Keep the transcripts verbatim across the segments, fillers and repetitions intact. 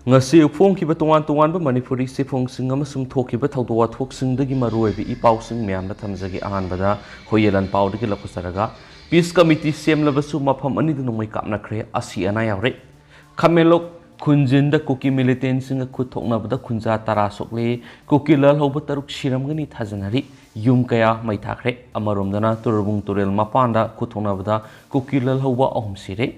ꯉꯁꯤ ꯐꯣꯡꯈꯤꯕ ꯇꯣꯉꯥꯟ ꯇꯣꯉꯥꯟꯕ ꯃꯅꯤꯄꯨꯔꯤ ꯆꯦꯐꯣꯡꯁꯤꯡ ꯑꯃꯁꯨꯡ ꯊꯣꯛꯈꯤꯕ ꯊꯧꯗꯣꯛ ꯋꯥꯊꯣꯛꯁꯤꯡꯗꯒꯤ ꯃꯔꯨꯑꯣꯏꯕ ꯏ ꯄꯥꯎꯁꯤꯡ ꯃꯌꯥꯝꯗ ꯊꯝꯖꯒꯦ꯫ ꯑꯍꯥꯟꯕꯗ ꯍꯨꯏꯌꯦꯂꯟ ꯄꯥꯎꯗꯒꯤ ꯂꯧꯈꯠꯆꯔꯒ, ꯄꯤꯁ ꯀꯃꯤꯇꯤ ꯁꯦꯝꯂꯕꯁꯨ ꯃꯐꯝ ꯑꯅꯤꯗ ꯅꯣꯡꯃꯩ ꯀꯥꯞꯅꯈ꯭ꯔꯦ, ꯑꯁꯤ ꯑꯅꯥ ꯌꯥꯎꯔꯦ꯫ ꯈꯥꯃꯦꯟꯂꯣꯛ ꯈꯨꯟꯖꯤꯟꯗ ꯀꯨꯀꯤ ꯃꯤꯂꯤꯇꯦꯟꯁꯤꯡꯒ ꯈꯨꯠ ꯊꯣꯛꯅꯕꯗ ꯈꯨꯟꯖꯥ ꯇꯔꯥ ꯁꯣꯛꯂꯦ꯫ ꯀꯨꯀꯤ ꯂꯥꯜꯍꯧꯕ ꯇꯔꯨꯛ ꯁꯤꯔꯝꯒꯅꯤ ꯊꯥꯖꯅꯔꯤ꯫ ꯌꯨꯝ ꯀꯌꯥ ꯃꯩ ꯊꯥꯈ꯭ꯔꯦ꯫ ꯑꯃꯔꯣꯝꯗꯅ ꯇꯨꯔꯕꯨꯡ ꯇꯨꯔꯦꯜ ꯃꯄꯥꯟꯗ ꯈꯨꯠ ꯊꯣꯛꯅꯕꯗ ꯀꯨꯀꯤ ꯂꯥꯜꯍꯧꯕ ꯑꯍꯨꯝ ꯁꯤꯔꯦ꯫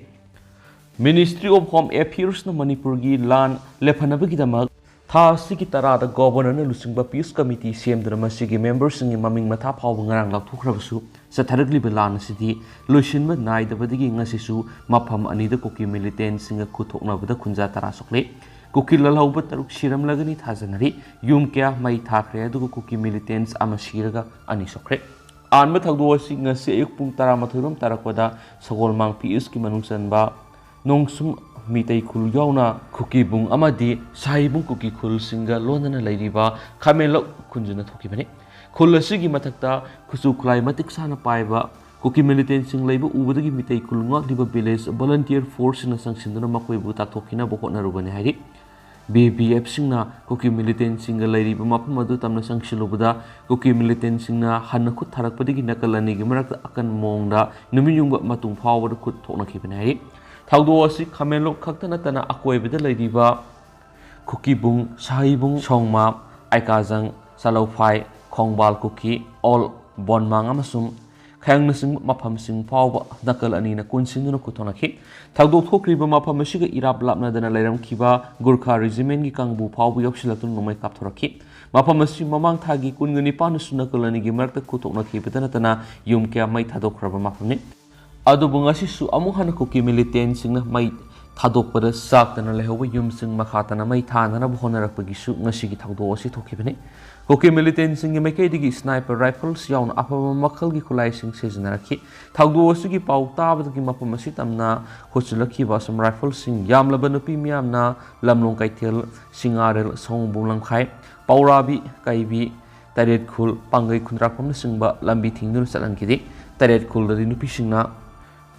Ministry of Home Affairsꯅ ꯃꯅꯤꯄꯨꯔꯒꯤ ꯂꯥꯟ ꯂꯦꯞꯍꯟꯅꯕꯒꯤꯗꯃꯛ ꯊꯥ ꯑꯁꯤꯒꯤ ꯇꯔꯥꯗ ꯒꯣꯕꯔꯅꯔꯅ ꯂꯨꯆꯤꯡꯕ ꯄꯤꯁ ꯀꯃꯤꯇꯤ ꯁꯦꯝꯗꯨꯅ ꯃꯁꯤꯒꯤ ꯃꯦꯝꯕꯔꯁꯤꯡꯒꯤ ꯃꯃꯤꯡ ꯃꯊꯥ ꯐꯥꯎꯕ ꯉꯔꯥꯡ ꯂꯥꯎꯊꯣꯛꯈ꯭ꯔꯕꯁꯨ, ꯆꯠꯊꯔꯛꯂꯤꯕ ꯂꯥꯟ ꯑꯁꯤꯗꯤ ꯂꯣꯏꯁꯤꯟꯕ ꯅꯥꯏꯗꯕꯗꯒꯤ ꯉꯁꯤꯁꯨ ꯃꯐꯝ ꯑꯅꯤꯗ ꯀꯨꯀꯤ ꯃꯤꯂꯤꯇꯦꯟꯁꯤꯡꯒ ꯈꯨꯠ ꯊꯣꯛꯅꯕꯗ ꯈꯨꯟꯖꯥ ꯇꯔꯥ ꯁꯣꯛꯂꯦ꯫ ꯀꯨꯀꯤ ꯂꯥꯜꯍꯧꯕ ꯇꯔꯨꯛ ꯁꯤꯔꯝꯂꯒꯅꯤ ꯊꯥꯖꯅꯔꯤ꯫ ꯌꯨꯝ ꯀꯌꯥ ꯃꯩ ꯊꯥꯈ꯭ꯔꯦ, ꯑꯗꯨꯒ ꯀꯨꯀꯤ ꯃꯤꯂꯤꯇꯦꯟꯁ ꯑꯃ ꯁꯤꯔꯒ ꯑꯅꯤ ꯁꯣꯛꯈ꯭ꯔꯦ꯫ ꯑꯍꯥꯟꯕ ꯊꯧꯗꯣꯛ ꯑꯁꯤ ꯉꯁꯤ ꯑꯌꯨꯛ ꯄꯨꯡ ꯇꯔꯥꯃꯥꯊꯣꯏ ꯔꯣꯝ ꯇꯥꯔꯛꯄꯗ ꯁꯒꯣꯜꯃꯥꯡ ꯄꯤ ꯑꯦꯁꯀꯤ ꯃꯅꯨꯡ ꯆꯟꯕ ꯅꯣꯡꯁꯨꯝ ꯃꯤꯇꯩ ꯈꯨꯜ ꯌꯥꯎꯅ ꯀꯨꯀꯤꯕꯨꯡ ꯑꯃꯗꯤ ꯁꯥꯍꯤꯕꯨꯡ ꯀꯨꯀꯤ ꯈꯨꯜꯁꯤꯡꯒ ꯂꯣꯟꯅꯅ ꯂꯩꯔꯤꯕ ꯈꯥꯃꯦꯟꯂꯣꯛ ꯈꯨꯟꯖꯤꯟꯅ ꯊꯣꯛꯈꯤꯕꯅꯤ꯫ ꯈꯨꯜ ꯑꯁꯤꯒꯤ ꯃꯊꯛꯇ ꯈꯨꯠꯁꯨ ꯈꯨꯠꯂꯥꯏ ꯃꯇꯤꯛ ꯆꯥꯅ ꯄꯥꯏꯕ ꯀꯨꯀꯤ ꯃꯤꯂꯤꯇꯦꯟꯁꯤꯡ ꯂꯩꯕ ꯎꯕꯗꯒꯤ ꯃꯤꯇꯩ ꯈꯨꯜ ꯉꯥꯛꯂꯤꯕ ꯚꯤꯂꯦꯖ ꯚꯣꯂꯟꯇꯤꯌꯔ ꯐꯣꯔꯁꯁꯤꯡꯅ ꯆꯪꯁꯤꯟꯗꯨꯅ ꯃꯈꯣꯏꯕꯨ ꯇꯥꯛꯊꯣꯛꯈꯤꯅꯕ ꯍꯣꯠꯅꯔꯨꯕꯅꯤ ꯍꯥꯏꯔꯤ꯫ ꯚꯤ ꯚꯤ ꯑꯦꯐꯁꯤꯡꯅ ꯀꯨꯀꯤ ꯃꯤꯂꯤꯇꯦꯟꯁꯤꯡꯒ ꯂꯩꯔꯤꯕ ꯃꯐꯝ ꯑꯗꯨ ꯇꯝꯅ ꯆꯪꯁꯤꯜꯂꯨꯕꯗ ꯀꯨꯀꯤ ꯃꯤꯂꯤꯇꯦꯟꯁꯤꯡꯅ ꯍꯟꯅ ꯈꯨꯠ ꯊꯥꯔꯛꯄꯗꯒꯤ ꯅꯥꯀꯜ ꯑꯅꯤꯒꯤ ꯃꯔꯛꯇ ꯑꯀꯟꯕ ꯃꯑꯣꯡꯗ ꯅꯨꯃꯤꯠ ꯌꯨꯡꯕ ꯃꯇꯨꯡ ꯐꯥꯎꯕꯗ ꯈꯨꯠ ꯊꯣꯛꯅꯈꯤꯕꯅꯤ ꯍꯥꯏꯔꯤ꯫ ꯊꯧꯗꯣꯛ ꯑꯁꯤ ꯈꯥꯃꯦꯟꯂꯣꯛ ꯈꯛꯇ ꯅꯠꯇꯅ ꯑꯀꯣꯏꯕꯗ ꯂꯩꯔꯤꯕ ꯀꯨꯀꯤꯕꯨꯡ, ꯁꯥꯍꯤꯕꯨꯡ, ꯁꯣꯡꯃꯥ, ꯑꯥꯏꯀꯥꯖꯪ, ꯆꯥꯂꯧꯐꯥꯏ, ꯈꯣꯡꯕꯥꯜ ꯀꯨꯀꯤ, ꯑꯣꯜ, ꯕꯣꯟꯃꯥꯡ ꯑꯃꯁꯨꯡ ꯈꯌꯪꯅꯆꯤꯡꯕ ꯃꯐꯝꯁꯤꯡ ꯐꯥꯎꯕ ꯅꯥꯀꯜ ꯑꯅꯤꯅ ꯀꯣꯟꯁꯤꯟꯗꯨꯅ ꯈꯨꯠ ꯊꯣꯛꯅꯈꯤ꯫ ꯊꯧꯗꯣꯛ ꯊꯣꯛꯈ꯭ꯔꯤꯕ ꯃꯐꯝ ꯑꯁꯤꯒ ꯏꯔꯥꯞ ꯂꯥꯞꯅꯗꯅ ꯂꯩꯔꯝꯈꯤꯕ ꯒꯨꯔꯈꯥ ꯔꯦꯖꯤꯃꯦꯟꯒꯤ ꯀꯥꯡꯕꯨ ꯐꯥꯎꯕ ꯌꯥꯎꯁꯤꯜꯂꯛꯇꯨꯅ ꯅꯣꯡꯃꯩ ꯀꯥꯞꯊꯣꯔꯛꯈꯤ꯫ ꯃꯐꯝ ꯑꯁꯤ ꯃꯃꯥꯡ ꯊꯥꯒꯤ ꯀꯨꯟꯒ ꯅꯤꯄꯥꯟꯗꯁꯨ ꯅꯥꯀꯜ ꯑꯅꯤꯒꯤ ꯃꯔꯛꯇ ꯈꯨꯠ ꯊꯣꯛꯅꯈꯤꯕꯗ ꯅꯠꯇꯅ ꯌꯨꯝ ꯀꯌꯥ ꯃꯩ ꯊꯥꯗꯣꯛꯈ꯭ꯔꯕ ꯃꯐꯝꯅꯤ꯫ ꯑꯗꯨꯕꯨ ꯉꯁꯤꯁꯨ ꯑꯃꯨꯛ ꯍꯟꯅ ꯀꯨꯀꯤ ꯃꯤꯂꯤꯇꯦꯟꯁꯤꯡꯅ ꯃꯩ ꯊꯥꯗꯣꯛꯄꯗ ꯆꯥꯛꯇꯅ ꯂꯩꯍꯧꯕ ꯌꯨꯝꯁꯤꯡ ꯃꯈꯥ ꯇꯥꯅ ꯃꯩ ꯊꯥꯅꯅꯕ ꯍꯣꯠꯅꯔꯛꯄꯒꯤꯁꯨ ꯉꯁꯤꯒꯤ ꯊꯧꯗꯣꯛ ꯑꯁꯤ ꯊꯣꯛꯈꯤꯕꯅꯤ꯫ ꯀꯨꯀꯤ ꯃꯤꯂꯤꯇꯦꯟꯁꯤꯡꯒꯤ ꯃꯥꯏꯀꯩꯗꯒꯤ ꯁ꯭ꯅꯥꯏꯄꯔ ꯔꯥꯏꯐꯜꯁ ꯌꯥꯎꯅ ꯑꯐꯕ ꯃꯈꯜꯒꯤ ꯈꯨꯠꯂꯥꯏꯁꯤꯡ ꯁꯤꯖꯤꯟꯅꯔꯛꯈꯤ꯫ ꯊꯧꯗꯣꯛ ꯑꯁꯤꯒꯤ ꯄꯥꯎ ꯇꯥꯕꯗꯒꯤ ꯃꯐꯝ ꯑꯁꯤ ꯇꯝꯅ ꯍꯨꯠꯆꯤꯜꯂꯛꯈꯤꯕ ꯑꯁꯨꯝ ꯔꯥꯏꯐꯜꯁꯤꯡ ꯌꯥꯝꯂꯕ ꯅꯨꯄꯤ ꯃꯤꯌꯥꯝꯅ ꯂꯝꯂꯣꯡ ꯀꯩꯊꯦꯜ, ꯁꯤꯡꯉꯥꯔꯦꯜ, ꯁꯑꯣꯝꯕꯨꯡ ꯂꯝꯈꯥꯏ, ꯄꯧꯔꯥꯕꯤ, ꯀꯩꯕꯤ, ꯇꯔꯦꯠꯈꯨꯜ, ꯄꯥꯡꯒꯩ ꯈꯨꯟꯗ꯭ꯔꯥꯛꯄꯝꯅꯆꯤꯡꯕ ꯂꯝꯕꯤ ꯊꯤꯡꯗꯨꯅ ꯆꯠꯍꯟꯈꯤꯗꯦ꯫ ꯇꯔꯦꯠꯈꯨꯜꯗꯗꯤ ꯅꯨꯄꯤꯁꯤꯡꯅ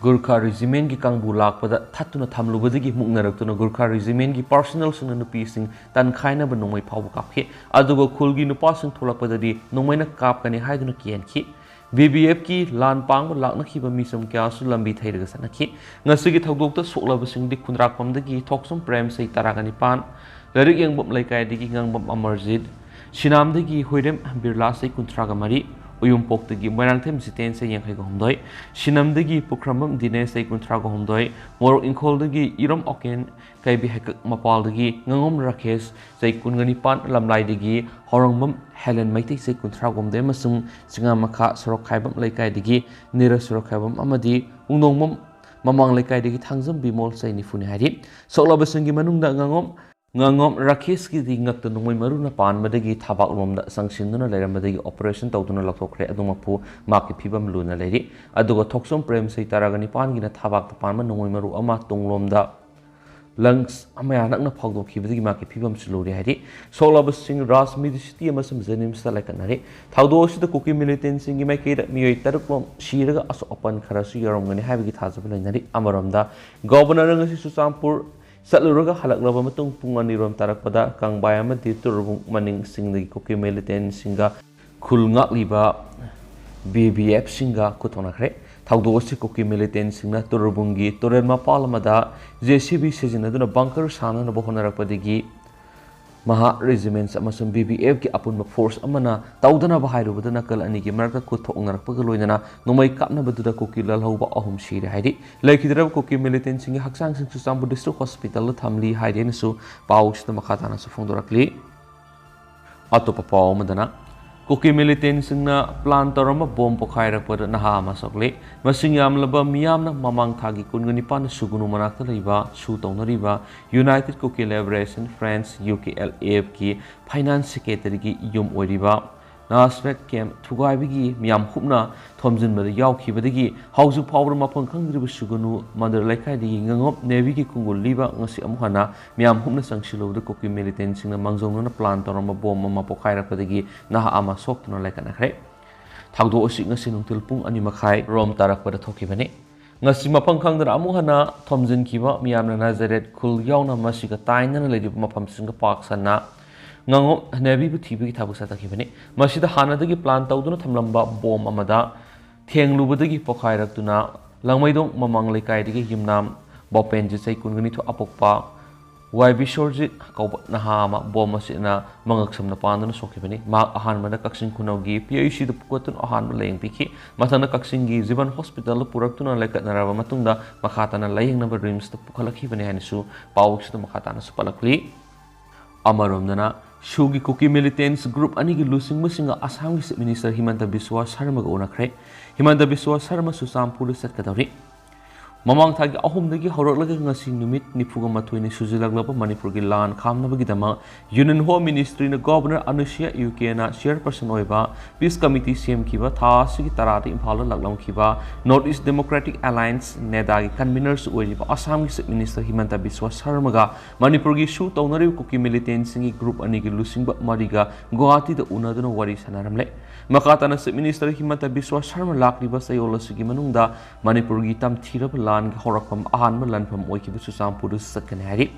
ꯒꯨꯔꯈꯥ ꯔꯤꯖꯤꯃꯦꯟꯒꯤ ꯀꯥꯡꯕꯨ ꯂꯥꯛꯄꯗ ꯊꯠꯇꯨꯅ ꯊꯝꯂꯨꯕꯗꯒꯤ ꯃꯨꯛꯅꯔꯛꯇꯨꯅ ꯒꯨꯔꯈꯥ ꯔꯤꯖꯤꯃꯦꯟꯒꯤ ꯄꯥꯔꯁꯅꯦꯜꯁꯤꯡꯅ ꯅꯨꯄꯤꯁꯤꯡ ꯇꯟꯈꯥꯏꯅꯕ ꯅꯣꯡꯃꯩ ꯐꯥꯎꯕ ꯀꯥꯞꯈꯤ꯫ ꯑꯗꯨꯒ ꯈꯨꯜꯒꯤ ꯅꯨꯄꯥꯁꯤꯡ ꯊꯣꯛꯂꯛꯄꯗꯗꯤ ꯅꯣꯡꯃꯩꯅ ꯀꯥꯞꯀꯅꯤ ꯍꯥꯏꯗꯨꯅ ꯀꯤꯍꯟꯈꯤ꯫ ꯕꯤ ꯕꯤ ꯑꯦꯐꯀꯤ ꯂꯥꯟ ꯄꯥꯡꯕ ꯂꯥꯛꯅꯈꯤꯕ ꯃꯤꯆꯝ ꯀꯌꯥꯁꯨ ꯂꯝꯕꯤ ꯊꯩꯔꯒ ꯆꯠꯅꯈꯤ꯫ ꯉꯁꯤꯒꯤ ꯊꯧꯗꯣꯛꯇ ꯁꯣꯛꯂꯕꯁꯤꯡꯗꯤ ꯈꯨꯟꯗ꯭ꯔꯥꯛꯄꯝꯗꯒꯤ ꯊꯣꯛꯆꯣꯝ ꯄ꯭ꯔꯦꯝ ꯆꯍꯤ ꯇꯔꯥꯒ ꯅꯤꯄꯥꯟ, ꯂꯥꯏꯔꯤꯛ ꯌꯦꯡꯕꯝ ꯂꯩꯀꯥꯏꯗꯒꯤ ꯉꯥꯡꯕꯝ ꯑꯃꯔꯖꯤꯠ, ꯁꯤꯅꯥꯝꯗꯒꯤ ꯍꯨꯏꯔꯦꯝ ꯕꯤꯔꯂꯥ ꯆꯍꯤ ꯀꯨꯟꯊ꯭ꯔꯥꯒ ꯃꯔꯤ, ꯎꯌꯨꯝꯄꯣꯛꯇꯒꯤ ꯃꯣꯏꯔꯥꯡꯊꯦꯝ ꯖꯤꯇꯦꯟ ꯆꯍꯤ ꯌꯥꯡꯈꯩꯒ ꯍꯨꯝꯗꯣꯏ, ꯁꯤꯅꯝꯗꯒꯤ ꯄꯨꯈ꯭ꯔꯝꯕꯝ ꯗꯤꯅꯦꯁ ꯆꯍꯤ ꯀꯨꯟꯊ꯭ꯔꯥꯒ ꯍꯨꯝꯗꯣꯏ, ꯃꯣꯔꯣꯛ ꯏꯪꯈꯣꯜꯗꯒꯤ ꯏꯔꯣꯝ ꯑꯣꯀꯦꯟ, ꯀꯩꯕꯤ ꯍꯩꯀꯛ ꯃꯄꯥꯜꯗꯒꯤ ꯉꯥꯉꯣꯝ ꯔꯥꯀꯦꯁ ꯆꯍꯤ ꯀꯨꯟꯒ ꯅꯤꯄꯥꯟ, ꯂꯝꯂꯥꯏꯗꯒꯤ ꯍꯧꯔꯪꯕꯝ ꯍꯦꯂꯦꯟ ꯃꯩꯇꯩ ꯆꯍꯤ ꯀꯨꯟꯊ꯭ꯔꯥꯒ ꯍꯨꯝꯗꯣꯏ ꯑꯃꯁꯨꯡ ꯆꯤꯉꯥꯃꯈꯥ ꯁꯣꯔꯣꯛꯈꯥꯏꯕꯝ ꯂꯩꯀꯥꯏꯗꯒꯤ ꯅꯤꯔꯖ ꯁꯣꯔꯣꯛꯈꯥꯏꯕꯝ ꯑꯃꯗꯤ ꯎꯡꯗꯣꯡꯕꯝ ꯃꯃꯥꯡ ꯂꯩꯀꯥꯏꯗꯒꯤ ꯊꯥꯡꯖꯝ ꯕꯤꯃꯣꯜ ꯆꯍꯤ ꯅꯤꯐꯨꯅꯤ ꯍꯥꯏꯔꯤ꯫ ꯁꯣꯛꯂꯕꯁꯤꯡꯒꯤ ꯃꯅꯨꯡꯗ ꯉꯥꯉꯣꯝ ꯉꯥꯉꯣꯝ ꯔꯥꯀꯦꯁꯀꯤꯗꯤ ꯉꯛꯇ ꯅꯣꯡꯃꯩ ꯃꯔꯨꯅ ꯄꯥꯟꯕꯗꯒꯤ ꯊꯕꯥꯛꯂꯣꯝꯗ ꯆꯪꯁꯤꯟꯗꯨꯅ ꯂꯩꯔꯝꯕꯗꯒꯤ ꯑꯣꯄꯔꯦꯁꯟ ꯇꯧꯗꯨꯅ ꯂꯧꯊꯣꯛꯈ꯭ꯔꯦ꯫ ꯑꯗꯨꯃꯛꯄꯨ ꯃꯍꯥꯛꯀꯤ ꯐꯤꯕꯝ ꯂꯨꯅ ꯂꯩꯔꯤ꯫ ꯑꯗꯨꯒ ꯊꯣꯛꯆꯣꯝ ꯄ꯭ꯔꯦꯝ ꯆꯍꯤ ꯇꯔꯥꯒ ꯅꯤꯄꯥꯟꯒꯤꯅ ꯊꯕꯥꯛꯇ ꯄꯥꯟꯕ ꯅꯣꯡꯃꯩ ꯃꯔꯨ ꯑꯃ ꯇꯨꯡꯂꯣꯝꯗ ꯂꯪꯁ ꯃꯌꯥ ꯅꯛꯅ ꯐꯥꯎꯗꯣꯛꯈꯤꯕꯗꯒꯤ ꯃꯍꯥꯛꯀꯤ ꯐꯤꯕꯝꯁꯨ ꯂꯨꯔꯦ ꯍꯥꯏꯔꯤ꯫ ꯁꯣꯛꯂꯕꯁꯤꯡ ꯔꯥꯖ ꯃꯦꯗꯤꯁꯤꯇꯤ ꯑꯃꯁꯨꯡ ꯖꯦꯅꯤꯝꯁꯇ ꯂꯥꯏꯀꯠꯅꯔꯤ꯫ ꯊꯧꯗꯣꯛ ꯑꯁꯤꯗ ꯀꯨꯀꯤ ꯃꯤꯂꯤꯇꯦꯟꯁꯤꯡꯒꯤ ꯃꯥꯏꯀꯩꯗ ꯃꯤꯑꯣꯏ ꯇꯔꯨꯛ ꯂꯣꯝ ꯁꯤꯔꯒ ꯑꯁꯣꯛ ꯑꯄꯟ ꯈꯔꯁꯨ ꯌꯥꯎꯔꯝꯒꯅꯤ ꯍꯥꯏꯕꯒꯤ ꯊꯥꯖꯕ ꯂꯩꯅꯔꯤ꯫ ꯑꯃꯔꯣꯝꯗ ꯒꯣꯕꯔꯅꯔ ꯉꯁꯤ ꯆꯨꯔꯆꯥꯟꯄꯨꯔ ꯆꯠꯂꯨꯔꯒ ꯍꯜꯂꯛꯂꯕ ꯃꯇꯨꯡ ꯄꯨꯡ ꯑꯅꯤꯔꯣꯝ ꯇꯥꯔꯛꯄꯗ ꯀꯪꯕꯥꯏ ꯑꯃꯗꯤ ꯇꯨꯔꯕꯨꯡ ꯃꯅꯤꯡꯁꯤꯡꯗꯒꯤ ꯀꯨꯀꯤ ꯃꯤꯂꯤꯇꯦꯟꯁꯤꯡꯒ ꯈꯨꯜ ꯉꯥꯛꯂꯤꯕ ꯕꯤ ꯕꯤ ꯑꯦꯐꯁꯤꯡꯒ ꯈꯨꯠ ꯊꯣꯛꯅꯈ꯭ꯔꯦ꯫ ꯊꯧꯗꯣꯛ ꯑꯁꯤ ꯀꯨꯀꯤ ꯃꯤꯂꯤꯇꯦꯟꯁꯤꯡꯅ ꯇꯨꯔꯕꯨꯡꯒꯤ ꯇꯨꯔꯦꯜ ꯃꯄꯥꯜ ꯑꯃꯗ ꯖꯦ ꯁꯤ ꯕꯤ ꯁꯤꯖꯤꯟꯅꯗꯨꯅ ꯕꯪꯀꯔ ꯁꯥꯅꯅꯕ ꯍꯣꯠꯅꯔꯛꯄꯗꯒꯤ ꯃꯍꯥ ꯔꯦꯖꯤꯃꯦꯟꯁ ꯑꯃꯁꯨꯡ ꯕꯤ ꯕꯤ ꯑꯦꯐꯀꯤ ꯑꯄꯨꯟꯕ ꯐꯣꯔꯁ ꯑꯃꯅ ꯇꯧꯗꯅꯕ ꯍꯥꯏꯔꯨꯕꯗ ꯅꯥꯀꯜ ꯑꯅꯤꯒꯤ ꯃꯔꯛꯇ ꯈꯨꯠ ꯊꯣꯛꯅꯔꯛꯄꯒ ꯂꯣꯏꯅꯅ ꯅꯣꯡꯃꯩ ꯀꯥꯞꯅꯕꯗꯨꯗ ꯀꯨꯀꯤ ꯂꯥꯜꯍꯧꯕ ꯑꯍꯨꯝ ꯁꯤꯔꯦ ꯍꯥꯏꯔꯤ꯫ ꯂꯩꯈꯤꯗ꯭ꯔꯕ ꯀꯨꯀꯤ ꯃꯤꯂꯤꯇꯦꯟꯁꯤꯡꯒꯤ ꯍꯛꯆꯥꯡꯁꯤꯡꯁꯨ ꯆꯥꯟꯄꯨꯔ ꯗꯤꯁꯇ꯭ꯔꯤꯛ ꯍꯣꯁꯄꯤꯇꯥꯜꯗ ꯊꯝꯂꯤ ꯍꯥꯏꯔꯤ ꯍꯥꯏꯅꯁꯨ ꯄꯥꯎꯁꯤꯗ ꯃꯈꯥ ꯇꯥꯅꯁꯨ ꯐꯣꯡꯗꯣꯔꯛꯂꯤ꯫ ꯑꯇꯣꯞꯄ ꯄꯥꯎ ꯑꯃꯗꯅ, ꯀꯨꯀꯤ ꯃꯤꯂꯤꯇꯦꯟꯁꯤꯡꯅ ꯄ꯭ꯂꯥꯟ ꯇꯧꯔꯝꯕ ꯕꯣꯝ ꯄꯣꯈꯥꯏꯔꯛꯄꯗ ꯅꯍꯥ ꯑꯃ ꯁꯣꯛꯂꯤ꯫ ꯃꯁꯤꯡ ꯌꯥꯝꯂꯕ ꯃꯤꯌꯥꯝꯅ ꯃꯃꯥꯡ ꯊꯥꯒꯤ ꯀꯨꯟꯒ ꯅꯤꯄꯥꯟꯗ ꯁꯨꯒꯨꯅꯨ ꯃꯅꯥꯛꯇ ꯂꯩꯕ ꯁꯨ ꯇꯧꯅꯔꯤꯕ united Kuki liberation front, U K L ꯑꯦꯐꯀꯤ ꯐꯥꯏꯅꯥꯟꯁ ꯁꯦꯀ꯭ꯔꯦꯇꯔꯤꯒꯤ ꯌꯨꯝ ꯑꯣꯏꯔꯤꯕ ꯅꯥꯁꯔꯦꯠ ꯀꯦꯝ ꯊꯨꯒꯥꯏꯕꯒꯤ ꯃꯤꯌꯥꯝ ꯍꯨꯞꯅ ꯊꯣꯝꯖꯤꯟꯕꯗ ꯌꯥꯎꯈꯤꯕꯗꯒꯤ ꯍꯧꯖꯤꯛ ꯐꯥꯎꯕꯗ ꯃꯐꯝ ꯈꯪꯗ꯭ꯔꯤꯕ ꯁꯨꯒꯨꯅꯨ ꯃꯟꯗꯤꯔ ꯂꯩꯀꯥꯏꯗꯒꯤ ꯉꯉꯣꯞ ꯅꯦꯚꯤꯒꯤ ꯈꯣꯡꯒꯨꯜ ꯂꯤꯕ ꯉꯁꯤ ꯑꯃꯨꯛ ꯍꯟꯅ ꯃꯤꯌꯥꯝ ꯍꯨꯞꯅ ꯆꯪꯁꯤꯜꯂꯨꯕꯗ ꯀꯨꯀꯤ ꯃꯤꯂꯤꯇꯦꯟꯁꯤꯡꯅ ꯃꯥꯡꯖꯧꯅꯅ ꯄ꯭ꯂꯥꯟ ꯇꯧꯔꯝꯕ ꯕꯣꯝ ꯑꯃ ꯄꯣꯈꯥꯏꯔꯛꯄꯗꯒꯤ ꯅꯍꯥ ꯑꯃ ꯁꯣꯛꯇꯨꯅ ꯂꯥꯏꯀꯠꯅꯈ꯭ꯔꯦ꯫ ꯊꯧꯗꯣꯛ ꯑꯁꯤ ꯉꯁꯤ ꯅꯨꯡꯊꯤꯜ ꯄꯨꯡ ꯑꯅꯤ ꯃꯈꯥꯏ ꯔꯣꯝ ꯇꯥꯔꯛꯄꯗ ꯊꯣꯛꯈꯤꯕꯅꯤ꯫ ꯉꯁꯤ ꯃꯐꯝ ꯈꯪꯗꯅ ꯑꯃꯨꯛ ꯍꯟꯅ ꯊꯣꯝꯖꯤꯟꯈꯤꯕ ꯃꯤꯌꯥꯝꯅ ꯅꯥꯖꯔꯦꯠ ꯈꯨꯜ ꯌꯥꯎꯅ ꯃꯁꯤꯒ ꯇꯥꯏꯅꯅ ꯂꯩꯔꯤꯕ ꯃꯐꯝꯁꯤꯡꯒ ꯄꯥꯛ ꯁꯟꯅ ꯉꯥꯉꯣꯝ ꯍꯅꯦꯕꯤꯕꯨ ꯊꯤꯕꯒꯤ ꯊꯕꯛ ꯆꯠꯊꯈꯤꯕꯅꯤ꯫ ꯃꯁꯤꯗ ꯍꯥꯟꯅꯗꯒꯤ ꯄ꯭ꯂꯥꯟ ꯇꯧꯗꯨꯅ ꯊꯝꯂꯝꯕ ꯕꯣꯝ ꯑꯃꯗ ꯊꯦꯡꯂꯨꯕꯗꯒꯤ ꯄꯣꯈꯥꯏꯔꯛꯇꯨꯅ ꯂꯥꯡꯃꯩꯗꯣꯡ ꯃꯃꯥꯡ ꯂꯩꯀꯥꯏꯗꯒꯤ ꯌꯨꯝꯅꯥꯝ ꯕꯣꯄꯦꯟꯖꯤꯠ, ꯆꯍꯤ ꯀꯨꯟꯒꯅꯤꯊꯣꯏ ꯑꯄꯣꯛꯄ, ꯋꯥꯏ ꯕꯤꯁ꯭ꯋꯔꯖꯤꯠ ꯀꯧꯕ ꯅꯍꯥ ꯑꯃ ꯕꯣꯝ ꯑꯁꯤꯅ ꯃꯉꯛꯁꯝꯗ ꯄꯥꯟꯗꯨꯅ ꯁꯣꯛꯈꯤꯕꯅꯤ꯫ ꯃꯍꯥꯛ ꯑꯍꯥꯟꯕꯗ ꯀꯛꯆꯤꯡ ꯈꯨꯅꯧꯒꯤ ꯄꯤ ꯑꯩꯆ ꯁꯤꯗ ꯄꯨꯈꯠꯇꯨꯅ ꯑꯍꯥꯟꯕ ꯂꯥꯌꯦꯡꯕꯤꯈꯤ꯫ ꯃꯊꯪꯗ ꯀꯛꯆꯤꯡꯒꯤ ꯖꯤꯕꯟ ꯍꯣꯁꯄꯤꯇꯥꯜꯗ ꯄꯨꯔꯛꯇꯨꯅ ꯂꯥꯌꯦꯡꯅꯔꯕ ꯃꯇꯨꯡꯗ ꯃꯈꯥ ꯇꯥꯅ ꯂꯥꯌꯦꯡꯅꯕ ꯔꯤꯝꯁꯇ ꯄꯨꯈꯠꯂꯛꯈꯤꯕꯅꯤ ꯍꯥꯏꯅꯁꯨ ꯄꯥꯎꯁꯤꯗ ꯃꯈꯥ ꯇꯥꯅꯁꯨ ꯄꯜꯂꯛꯂꯤ꯫ ꯑꯃꯔꯣꯝꯗꯅ, ꯁꯨꯒꯤ ꯀꯨꯀꯤ ꯃꯤꯂꯤꯇꯦꯟꯁ ꯒ꯭ꯔꯨꯞ ꯑꯅꯤꯒꯤ ꯂꯨꯆꯤꯡꯕꯁꯤꯡꯒ ꯑꯁꯥꯝꯒꯤ ꯆꯤꯐ ꯃꯤꯅꯤꯁꯇꯔ ꯍꯤꯃꯟꯇ ꯕꯤꯁ꯭ꯋꯥ ꯁꯔꯃꯒ ꯎꯅꯈ꯭ꯔꯦ꯫ ꯍꯤꯃꯟꯇ ꯕꯤꯁ꯭ꯋꯥ ꯁꯔꯃ ꯆꯨꯔꯆꯥꯟꯄꯨꯔꯗ ꯆꯠꯀꯗꯧꯔꯤ꯫ ꯃꯃꯥꯡ ꯊꯥꯒꯤ ꯑꯍꯨꯝꯗꯒꯤ ꯍꯧꯔꯛꯂꯒ ꯉꯁꯤ ꯅꯨꯃꯤꯠ ꯅꯤꯐꯨꯒ ꯃꯥꯊꯣꯏꯅꯤ ꯁꯨꯖꯤꯜꯂꯛꯂꯕ ꯃꯅꯤꯄꯨꯔꯒꯤ ꯂꯥꯟ ꯈꯥꯝꯅꯕꯒꯤꯗꯃꯛ Union Home Ministryꯅ Governor ꯑꯅꯨꯁꯨꯏꯌꯥ ꯎꯏꯀꯦꯅ chairperson ꯑꯣꯏꯕ peace committee ꯁꯦꯝꯈꯤꯕ ꯊꯥ ꯑꯁꯤꯒꯤ ꯇꯔꯥꯗ ꯏꯝꯐꯥꯜꯗ ꯂꯥꯛꯂꯝꯈꯤꯕ North East Democratic Alliance, ꯅꯦꯗꯥꯒꯤ convenerꯁꯨ ꯑꯣꯏꯔꯤꯕ ꯑꯁꯥꯝꯒꯤ Chief Minister ꯍꯤꯃꯟꯇ ꯕꯤꯁ꯭ꯋ ꯁꯔꯃꯒ ꯃꯅꯤꯄꯨꯔꯒꯤ issue ꯇꯧꯅꯔꯤꯕ ꯀꯨꯀꯤ militantꯁꯤꯡꯒꯤ group ꯑꯅꯤꯒꯤ ꯂꯨꯆꯤꯡꯕ ꯃꯔꯤꯒ ꯒꯨꯋꯥꯍꯥꯇꯤꯗ ꯎꯅꯗꯨꯅ ꯋꯥꯔꯤ ꯁꯥꯟꯅꯔꯝꯂꯦ꯫ ꯃꯈꯥ ꯇꯥꯅ Chief Minister ꯍꯤꯃꯟꯇ ꯕꯤꯁ꯭ꯋ ꯁꯔꯃ ꯂꯥꯛꯂꯤꯕ ꯆꯌꯣꯜ ꯑꯁꯤꯒꯤ ꯃꯅꯨꯡꯗ ꯃꯅꯤꯄꯨꯔꯒꯤ ꯇꯝꯊꯤꯔꯕ ꯂꯥꯟꯒꯤ ꯍꯧꯔꯛꯐꯝ ꯑꯍꯥꯟꯕ ꯂꯥꯟꯐꯝ ꯑꯣꯏꯈꯤꯕ ꯆꯨꯔꯆꯥꯟꯄꯨꯔꯗꯁꯨ ꯆꯠꯀꯅꯤ ꯍꯥꯏꯔꯤ꯫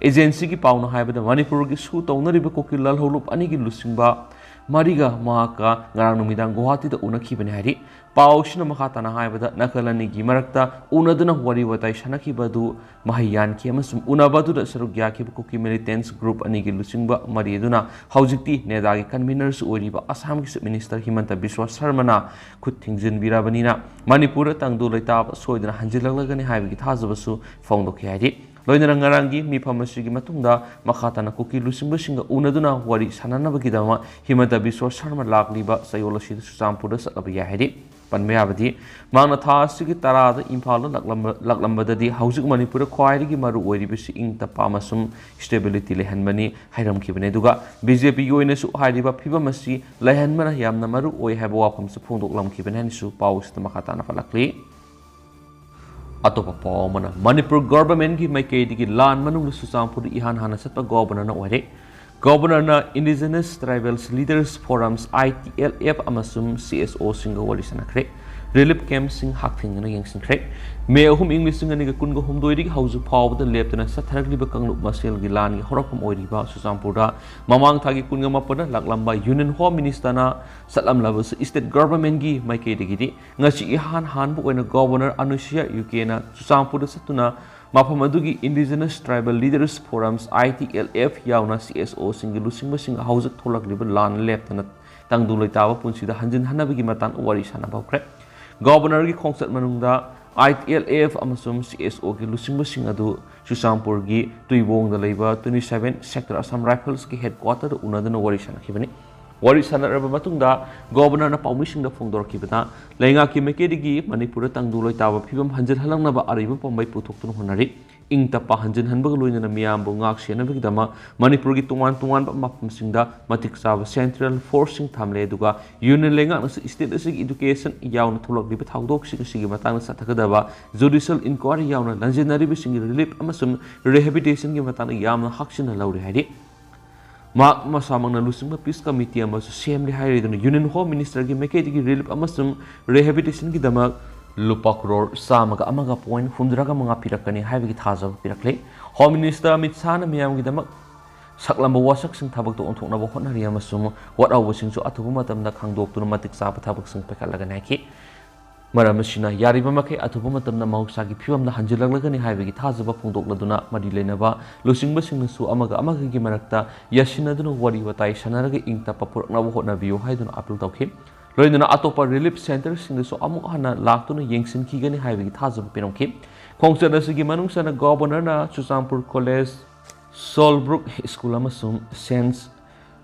Agencyꯒꯤ ꯄꯥꯎꯅ ꯍꯥꯏꯕꯗ, ꯃꯅꯤꯄꯨꯔꯒꯤ issue ꯇꯧꯅꯔꯤꯕ ꯀꯨꯀꯤ ꯂꯥꯜꯍꯧꯂꯨꯞ ꯑꯅꯤꯒꯤ ꯂꯨꯆꯤꯡꯕ ꯃꯔꯤꯒ ꯃꯍꯥꯛꯀ ꯉꯔꯥꯡ ꯅꯨꯃꯤꯗꯥꯡ ꯒꯨꯋꯥꯍꯥꯇꯤꯗ ꯎꯅꯈꯤꯕꯅꯤ ꯍꯥꯏꯔꯤ꯫ ꯄꯥꯎꯁꯤꯅ ꯃꯈꯥ ꯇꯥꯅ ꯍꯥꯏꯕꯗ, ꯅꯥꯀꯜ ꯑꯅꯤꯒꯤ ꯃꯔꯛꯇ ꯎꯅꯗꯨꯅ ꯋꯥꯔꯤ ꯋꯥꯇꯥꯏ ꯁꯥꯟꯅꯈꯤꯕ ꯑꯗꯨ ꯃꯍꯩ ꯌꯥꯟꯈꯤ ꯑꯃꯁꯨꯡ ꯎꯅꯕ ꯑꯗꯨꯗ ꯁꯔꯨꯛ ꯌꯥꯈꯤꯕ ꯀꯨꯀꯤ militants group ꯑꯅꯤꯒꯤ ꯂꯨꯆꯤꯡꯕ ꯃꯔꯤ ꯑꯗꯨꯅ ꯍꯧꯖꯤꯛꯇꯤ ꯅꯦꯗꯥꯒꯤ convenerꯁꯨ ꯑꯣꯏꯔꯤꯕ ꯑꯁꯥꯝꯒꯤ Chief Minister ꯍꯤꯃꯟꯇ ꯕꯤꯁ꯭ꯋ ꯁꯔꯃꯅ ꯈꯨꯠ ꯊꯤꯡꯖꯤꯟꯕꯤꯔꯕꯅꯤꯅ ꯃꯅꯤꯄꯨꯔꯗ ꯇꯪꯗꯨ ꯂꯩꯇꯥꯕ ꯁꯣꯏꯗꯅ ꯍꯟꯖꯤꯜꯂꯛꯂꯒꯅꯤ ꯍꯥꯏꯕꯒꯤ ꯊꯥꯖꯕꯁꯨ ꯐꯣꯡꯗꯣꯛꯈꯤ ꯍꯥꯏꯔꯤ꯫ ꯂꯣꯏꯅꯅ ꯉꯔꯥꯡꯒꯤ ꯃꯤꯐꯝ ꯑꯁꯤꯒꯤ ꯃꯇꯨꯡꯗ ꯃꯈꯥ ꯇꯥꯅ ꯀꯨꯀꯤ ꯂꯨꯆꯤꯡꯕꯁꯤꯡꯒ ꯎꯅꯗꯨꯅ ꯋꯥꯔꯤ ꯁꯥꯟꯅꯅꯕꯒꯤꯗꯃꯛ ꯍꯤꯃꯟꯇ ꯕꯤꯁ꯭ꯋ ꯁꯔꯃ ꯂꯥꯛꯂꯤꯕ ꯆꯌꯣꯜ ꯑꯁꯤꯗ ꯆꯨꯔꯆꯥꯟꯄꯨꯔꯗ ꯆꯠꯂꯕ ꯌꯥꯏ ꯍꯥꯏꯔꯤ꯫ ꯄꯟꯕ ꯌꯥꯕꯗꯤ, ꯃꯍꯥꯛꯅ ꯊꯥ ꯑꯁꯤꯒꯤ ꯇꯔꯥꯗ ꯏꯝꯐꯥꯜꯗ ꯂꯥꯛꯂꯝꯕ-, ꯂꯥꯛꯂꯝꯕꯗꯗꯤ ꯍꯧꯖꯤꯛ ꯃꯅꯤꯄꯨꯔꯗ ꯈ꯭ꯋꯥꯏꯗꯒꯤ ꯃꯔꯨ ꯑꯣꯏꯔꯤꯕꯁꯤ ꯏꯪ ꯇꯞꯄ ꯑꯃꯁꯨꯡ stability ꯂꯩꯍꯟꯕꯅꯤ ꯍꯥꯏꯔꯝꯈꯤꯕꯅꯤ꯫ ꯑꯗꯨꯒ BJPꯒꯤ ꯑꯣꯏꯅꯁꯨ ꯍꯥꯏꯔꯤꯕ ꯐꯤꯕꯝ ꯑꯁꯤ ꯂꯩꯍꯟꯕꯅ ꯌꯥꯝꯅ ꯃꯔꯨ ꯑꯣꯏ ꯍꯥꯏꯕ ꯋꯥꯐꯝꯁꯨ ꯐꯣꯡꯗꯣꯛꯂꯝꯈꯤꯕꯅꯤ ꯍꯥꯏꯅꯁꯨ ꯄꯥꯎ ꯑꯁꯤꯗ ꯃꯈꯥ ꯇꯥꯅ ꯄꯜꯂꯛꯂꯤ꯫ ꯑꯇꯣꯞꯄ ꯄꯥꯎ ꯑꯃꯅ, ꯃꯅꯤꯄꯨꯔ governmentꯀꯤ ꯃꯥꯏꯀꯩꯗꯒꯤ ꯂꯥꯟ ꯃꯅꯨꯡꯗ ꯆꯨꯔꯆꯥꯟꯄꯨꯔꯗ ꯏꯍꯥꯟ ꯍꯥꯟꯅ ꯆꯠꯄ Governorꯅ ꯑꯣꯏꯔꯦ꯫ Governorꯅ Indigenous Tribals Leaders Forums, ITLF, ꯑꯃꯁꯨꯡ CSOꯁꯤꯡꯒ ꯋꯥꯔꯤ ꯁꯥꯟꯅꯈ꯭ꯔꯦ꯫ ꯔꯤꯂꯤꯐ ꯀꯦꯝꯞꯁꯤꯡ ꯍꯛꯊꯦꯡꯅꯅ ꯌꯦꯡꯁꯤꯟꯈ꯭ꯔꯦ꯫ ꯃꯦ ꯑꯍꯨꯝ, ꯏꯪ ꯂꯤꯁꯤꯡ ꯑꯅꯤꯒ ꯀꯨꯟꯒ ꯍꯨꯝꯗꯣꯏꯗꯒꯤ ꯍꯧꯖꯤꯛ ꯐꯥꯎꯕꯗ ꯂꯦꯞꯇꯅ ꯆꯠꯊꯔꯛꯂꯤꯕ ꯀꯥꯡꯂꯨꯞ ꯃꯁꯦꯜꯒꯤ ꯂꯥꯟꯒꯤ ꯍꯧꯔꯛꯐꯝ ꯑꯣꯏꯔꯤꯕ ꯆꯨꯔꯆꯥꯟꯄꯨꯔꯗ ꯃꯃꯥꯡ ꯊꯥꯒꯤ ꯀꯨꯟꯒ ꯃꯥꯄꯟꯗ ꯂꯥꯛꯂꯝꯕ ꯌꯨꯅꯤꯌꯟ ꯍꯣꯝ ꯃꯤꯅꯤꯁꯇꯔꯅ ꯆꯠꯂꯝꯂꯕꯁꯨ, ꯏꯁꯇꯦꯠ ꯒꯚꯔꯟꯃꯦꯟꯒꯤ ꯃꯥꯏꯀꯩꯗꯒꯤꯗꯤ ꯉꯁꯤ ꯏꯍꯥꯟ ꯍꯥꯟꯕ ꯑꯣꯏꯅ ꯒꯣꯚꯔꯅꯔ ꯑꯅꯨꯁꯨꯏꯌꯥ ꯎꯏꯀꯦꯅ ꯆꯨꯔꯆꯥꯟꯄꯨꯔꯗ ꯆꯠꯇꯨꯅ ꯃꯐꯝ ꯑꯗꯨꯒꯤ ꯏꯟꯗꯤꯖꯤꯅꯁ ꯇ꯭ꯔꯥꯏꯕꯦꯜ ꯂꯤꯗꯔꯁ ꯐꯣꯔꯝꯁ, ITLF, ꯌꯥꯎꯅ CSO ꯁꯤꯡꯒꯤ ꯂꯨꯆꯤꯡꯕꯁꯤꯡ ꯍꯧꯖꯤꯛ ꯊꯣꯛꯂꯛꯂꯤꯕ ꯂꯥꯟ ꯂꯦꯞꯇꯅ ꯇꯪꯗꯨ ꯂꯩꯇꯥꯕ ꯄꯨꯟꯁꯤꯗ ꯍꯟꯖꯤꯟ ꯍꯟꯅꯕꯒꯤ ꯃꯇꯥꯡꯗ ꯋꯥꯔꯤ ꯁꯥꯟꯅꯕ ꯍꯧꯈ꯭ꯔꯦ꯫ ꯒꯣꯚꯔꯅꯔꯒꯤ ꯈꯣꯡꯆꯠ ꯃꯅꯨꯡꯗ ITLF ꯑꯃꯁꯨꯡ CSO ꯒꯤ ꯂꯨꯆꯤꯡꯕꯁꯤꯡ ꯑꯗꯨ ꯆꯨꯔꯆꯥꯟꯄꯨꯔꯒꯤ ꯇꯨꯏꯕꯣꯡꯗ ꯂꯩꯕ twenty seven Sector Assam Rifles ꯀꯤ headquarter ꯗ ꯎꯅꯗꯨꯅ ꯋꯥꯔꯤ ꯁꯥꯟꯅꯈꯤꯕꯅꯤ꯫ ꯋꯥꯔꯤ ꯁꯥꯟꯅꯔꯕ ꯃꯇꯨꯡꯗ ꯒꯣꯚꯔꯅꯔꯅ ꯄꯥꯎꯃꯤꯁꯤꯡꯗ ꯐꯣꯡꯗꯣꯔꯛꯈꯤꯕꯗ, ꯂꯩꯉꯥꯛꯀꯤ ꯃꯥꯏꯀꯩꯗꯒꯤ ꯃꯅꯤꯄꯨꯔꯗ ꯇꯪꯗꯨ ꯂꯩꯇꯥꯕ ꯐꯤꯕꯝ ꯍꯟꯖꯤꯜꯍꯜꯂꯛꯅꯕ ꯑꯔꯤꯕ ꯄꯥꯝꯕꯩ ꯄꯨꯊꯣꯛꯇꯨꯅ ꯍꯣꯠꯅꯔꯤ꯫ ꯏꯪ ꯇꯞꯄ ꯍꯟꯖꯤꯟꯍꯟꯕꯒ ꯂꯣꯏꯅꯅ ꯃꯤꯌꯥꯝꯕꯨ ꯉꯥꯛ ꯁꯦꯟꯅꯕꯒꯤꯗꯃꯛ ꯃꯅꯤꯄꯨꯔꯒꯤ ꯇꯣꯉꯥꯟ ꯇꯣꯉꯥꯟꯕ ꯃꯐꯝꯁꯤꯡꯗ ꯃꯇꯤꯛ ꯆꯥꯕ central force ꯁꯤꯡ ꯊꯝꯂꯦ, ꯑꯗꯨꯒ ꯌꯨꯅꯤꯌꯟ ꯂꯩꯉꯥꯛꯅꯁꯨ ꯏꯁꯇꯦꯠ ꯑꯁꯤꯒꯤ education ꯌꯥꯎꯅ ꯊꯣꯛꯂꯛꯂꯤꯕ ꯊꯧꯗꯣꯛꯁꯤꯡ ꯑꯁꯤꯒꯤ ꯃꯇꯥꯡꯗ ꯆꯠꯊꯒꯗꯕ judicial inquiry ꯌꯥꯎꯅ ꯂꯥꯟꯖꯦꯟꯅꯔꯤꯕꯁꯤꯡꯒꯤ relief ꯑꯃꯁꯨꯡ rehabilitation ꯒꯤ ꯃꯇꯥꯡꯗ ꯌꯥꯝꯅ ꯍꯛꯆꯤꯟꯅ ꯂꯧꯔꯤ ꯍꯥꯏꯔꯤ꯫ ꯃꯍꯥꯛ ꯃꯁꯥꯃꯛꯅ ꯂꯨꯆꯤꯡꯕ peace committee ꯑꯃꯁꯨ ꯁꯦꯝꯂꯦ ꯍꯥꯏꯔꯦ, ꯑꯗꯨꯅ ꯌꯨꯅꯤꯌꯟ ꯍꯣꯝ ꯃꯤꯅꯤꯁꯇꯔꯒꯤ ꯃꯥꯏꯀꯩꯗꯒꯤ relief ꯑꯃꯁꯨꯡ rehabilitation ꯒꯤꯗꯃꯛ ꯂꯨꯄꯥ ꯀ꯭ꯔꯣꯔ ꯆꯥꯝꯃꯒ ꯑꯃꯒ point ꯍꯨꯝꯗ꯭ꯔꯥꯒ ꯃꯉꯥ ꯄꯤꯔꯛꯀꯅꯤ ꯍꯥꯏꯕꯒꯤ ꯊꯥꯖꯕ ꯄꯤꯔꯛꯂꯤ꯫ ꯍꯣꯝ ꯃꯤꯅꯤꯁꯇꯔ ꯑꯃꯤꯠ ꯁꯥꯍꯅ ꯃꯤꯌꯥꯝꯒꯤꯗꯃꯛ ꯁꯛꯂꯝꯕ ꯋꯥꯁꯛꯁꯤꯡ ꯊꯕꯛꯇ ꯑꯣꯟꯊꯣꯛꯅꯕ ꯍꯣꯠꯅꯔꯤ ꯑꯃꯁꯨꯡ ꯋꯥꯠꯍꯧꯕꯁꯤꯡꯁꯨ ꯑꯊꯨꯕ ꯃꯇꯝꯗ ꯈꯪꯗꯣꯛꯇꯨꯅ ꯃꯇꯤꯛ ꯆꯥꯕ ꯊꯕꯛꯁꯤꯡ ꯄꯥꯏꯈꯠꯂꯒꯅꯤ ꯍꯥꯏꯈꯤ꯫ ꯃꯔꯝ ꯑꯁꯤꯅ ꯌꯥꯔꯤꯕ ꯃꯈꯩ ꯑꯊꯨꯕ ꯃꯇꯝꯗ ꯃꯍꯧꯁꯥꯒꯤ ꯐꯤꯕꯝꯗ ꯍꯟꯖꯤꯜꯂꯛꯂꯒꯅꯤ ꯍꯥꯏꯕꯒꯤ ꯊꯥꯖꯕ ꯐꯣꯡꯗꯣꯛꯂꯗꯨꯅ, ꯃꯔꯤ ꯂꯩꯅꯕ ꯂꯨꯆꯤꯡꯕꯁꯤꯡꯅꯁꯨ ꯑꯃꯒ ꯑꯃꯒꯒꯤ ꯃꯔꯛꯇ ꯌꯥꯁꯤꯟꯅꯗꯨꯅ ꯋꯥꯔꯤ ꯋꯥꯇꯥꯏ ꯁꯥꯟꯅꯔꯒ ꯏꯪ ꯇꯞꯄ ꯄꯨꯔꯛꯅꯕ ꯍꯣꯠꯅꯕꯤꯌꯨ ꯍꯥꯏꯗꯨꯅ appeal ꯇꯧꯈꯤ꯫ ꯂꯣꯏꯅꯅ ꯑꯇꯣꯞꯄ relief centre ꯁꯤꯡꯗꯁꯨ ꯑꯃꯨꯛ ꯍꯟꯅ ꯂꯥꯛꯇꯨꯅ ꯌꯦꯡꯁꯤꯟꯈꯤꯒꯅꯤ ꯍꯥꯏꯕꯒꯤ ꯊꯥꯖꯕ ꯄꯤꯔꯝꯈꯤ꯫ ꯈꯣꯡꯆꯠ ꯑꯁꯤꯒꯤ ꯃꯅꯨꯡ ꯆꯟꯅ ꯒꯣꯚꯔꯅꯔꯅ ꯆꯨꯔꯆꯥꯟꯄꯨꯔ ꯀꯣꯂꯦꯖ, ꯁꯣꯜꯕ꯭ꯔꯨꯛ ꯁ꯭ꯀꯨꯜ ꯑꯃꯁꯨꯡ ꯁꯦꯟꯠ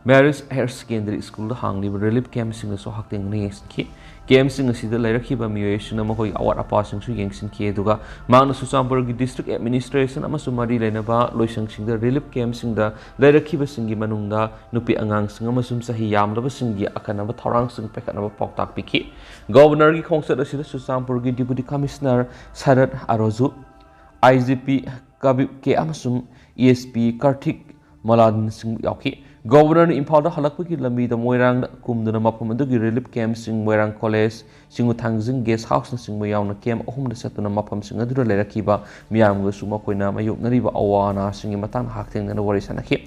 ꯃꯦꯔꯤꯁ ꯍꯥꯌꯔ ꯁꯦꯀꯦꯟꯗꯔꯤ ꯁ꯭ꯀꯨꯜꯗ ꯍꯥꯡꯂꯤꯕ relief camp ꯁꯤꯡꯗꯁꯨ ꯍꯛꯊꯦꯡꯅꯅ ꯌꯦꯡꯁꯤꯟꯈꯤ꯫ Camp ꯁꯤꯡ ꯑꯁꯤꯗ ꯂꯩꯔꯛꯈꯤꯕ ꯃꯤꯑꯣꯏꯁꯤꯡꯅ ꯃꯈꯣꯏꯒꯤ ꯑꯋꯥꯠ ꯑꯄꯥꯁꯤꯡꯁꯨ ꯌꯦꯡꯁꯤꯟꯈꯤ, ꯑꯗꯨꯒ ꯃꯍꯥꯛꯅ ꯆꯨꯔꯆꯥꯟꯄꯨꯔꯒꯤ district administration ꯑꯃꯁꯨꯡ ꯃꯔꯤ ꯂꯩꯅꯕ ꯂꯣꯏꯁꯪꯁꯤꯡꯗ relief camp ꯁꯤꯡꯗ ꯂꯩꯔꯛꯈꯤꯕꯁꯤꯡꯒꯤ ꯃꯅꯨꯡꯗ ꯅꯨꯄꯤ ꯑꯉꯥꯡꯁꯤꯡ ꯑꯃꯁꯨꯡ ꯆꯍꯤ ꯌꯥꯝꯂꯕꯁꯤꯡꯒꯤ ꯑꯈꯟꯅꯕ ꯊꯧꯔꯥꯡꯁꯤꯡ ꯄꯥꯏꯈꯠꯅꯕ ꯄꯥꯎꯇꯥꯛ ꯄꯤꯈꯤ꯫ ꯒꯣꯚꯔꯅꯔꯒꯤ ꯈꯣꯡꯆꯠ ꯑꯁꯤꯗ ꯆꯨꯔꯆꯥꯟꯄꯨꯔꯒꯤ Deputy Commissioner ꯁꯔꯠ ꯑꯔꯣꯖꯨ, IGP ꯀꯕꯤꯞ ꯀꯦ ꯑꯃꯁꯨꯡ SP ꯀꯥꯔꯊꯤꯛ ꯃꯂꯥꯗꯟꯁꯤꯡ ꯌꯥꯎꯈꯤ꯫ ꯒꯣꯕꯔꯅꯔꯅ ꯏꯝꯐꯥꯜꯗ ꯍꯜꯂꯛꯄꯒꯤ ꯂꯝꯕꯤꯗ ꯃꯣꯏꯔꯥꯡꯗ ꯀꯨꯝꯗꯨꯅ ꯃꯐꯝ ꯑꯗꯨꯒꯤ ꯔꯤꯂꯤꯐ ꯀꯦꯝꯞꯁꯤꯡ, ꯃꯣꯏꯔꯥꯡ ꯀꯣꯂꯦꯖ, ꯁꯤꯡꯉꯨ ꯊꯥꯡꯖꯤꯡ ꯒꯦꯁ ꯍꯥꯎꯁꯅꯆꯤꯡꯕ ꯌꯥꯎꯅ ꯀꯦꯝꯞ ꯑꯍꯨꯝꯗ ꯆꯠꯇꯨꯅ ꯃꯐꯝꯁꯤꯡ ꯑꯗꯨꯗ ꯂꯩꯔꯛꯈꯤꯕ ꯃꯤꯌꯥꯝꯒꯁꯨ ꯃꯈꯣꯏꯅ ꯃꯥꯌꯣꯛꯅꯔꯤꯕ ꯑꯋꯥ ꯑꯅꯥꯁꯤꯡꯒꯤ ꯃꯇꯥꯡꯗ ꯍꯛꯊꯦꯡꯅꯅ ꯋꯥꯔꯤ ꯁꯥꯅꯈꯤ꯫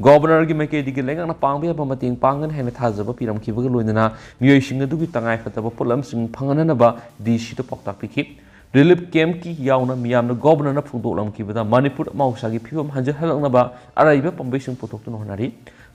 ꯒꯣꯕꯔꯅꯔꯒꯤ ꯃꯥꯏꯀꯩꯗꯒꯤ ꯂꯩꯉꯥꯛꯅ ꯄꯥꯡꯕ ꯌꯥꯕ ꯃꯇꯦꯡ ꯄꯥꯡꯒꯅꯤ ꯍꯥꯏꯅ ꯊꯥꯖꯕ ꯄꯤꯔꯝꯈꯤꯕꯒ ꯂꯣꯏꯅꯅ ꯃꯤꯑꯣꯏꯁꯤꯡ ꯑꯗꯨꯒꯤ ꯇꯉꯥꯏꯐꯗꯕ ꯄꯣꯠꯂꯝꯁꯤꯡ ꯐꯪꯍꯟꯅꯅꯕ ꯗꯤ ꯁꯤꯗ ꯄꯥꯎꯇꯥꯛ ꯄꯤꯈꯤ꯫ ꯔꯤꯂꯤꯐ ꯀꯦꯝꯞꯀꯤ ꯌꯥꯎꯅ ꯃꯤꯌꯥꯝꯅ ꯒꯣꯕꯔꯅꯔꯅ ꯐꯣꯡꯗꯣꯛꯂꯝꯈꯤꯕꯗ ꯃꯅꯤꯄꯨꯔ ꯃꯍꯧꯁꯥꯒꯤ ꯐꯤꯕꯝ ꯍꯟꯖꯤꯜꯍꯜꯂꯛꯅꯕ ꯑꯔꯩꯕ ꯄꯥꯝꯕꯩꯁꯤꯡ ꯄꯨꯊꯣꯛꯇꯨꯅ ꯍꯣꯠꯅꯔꯤ꯫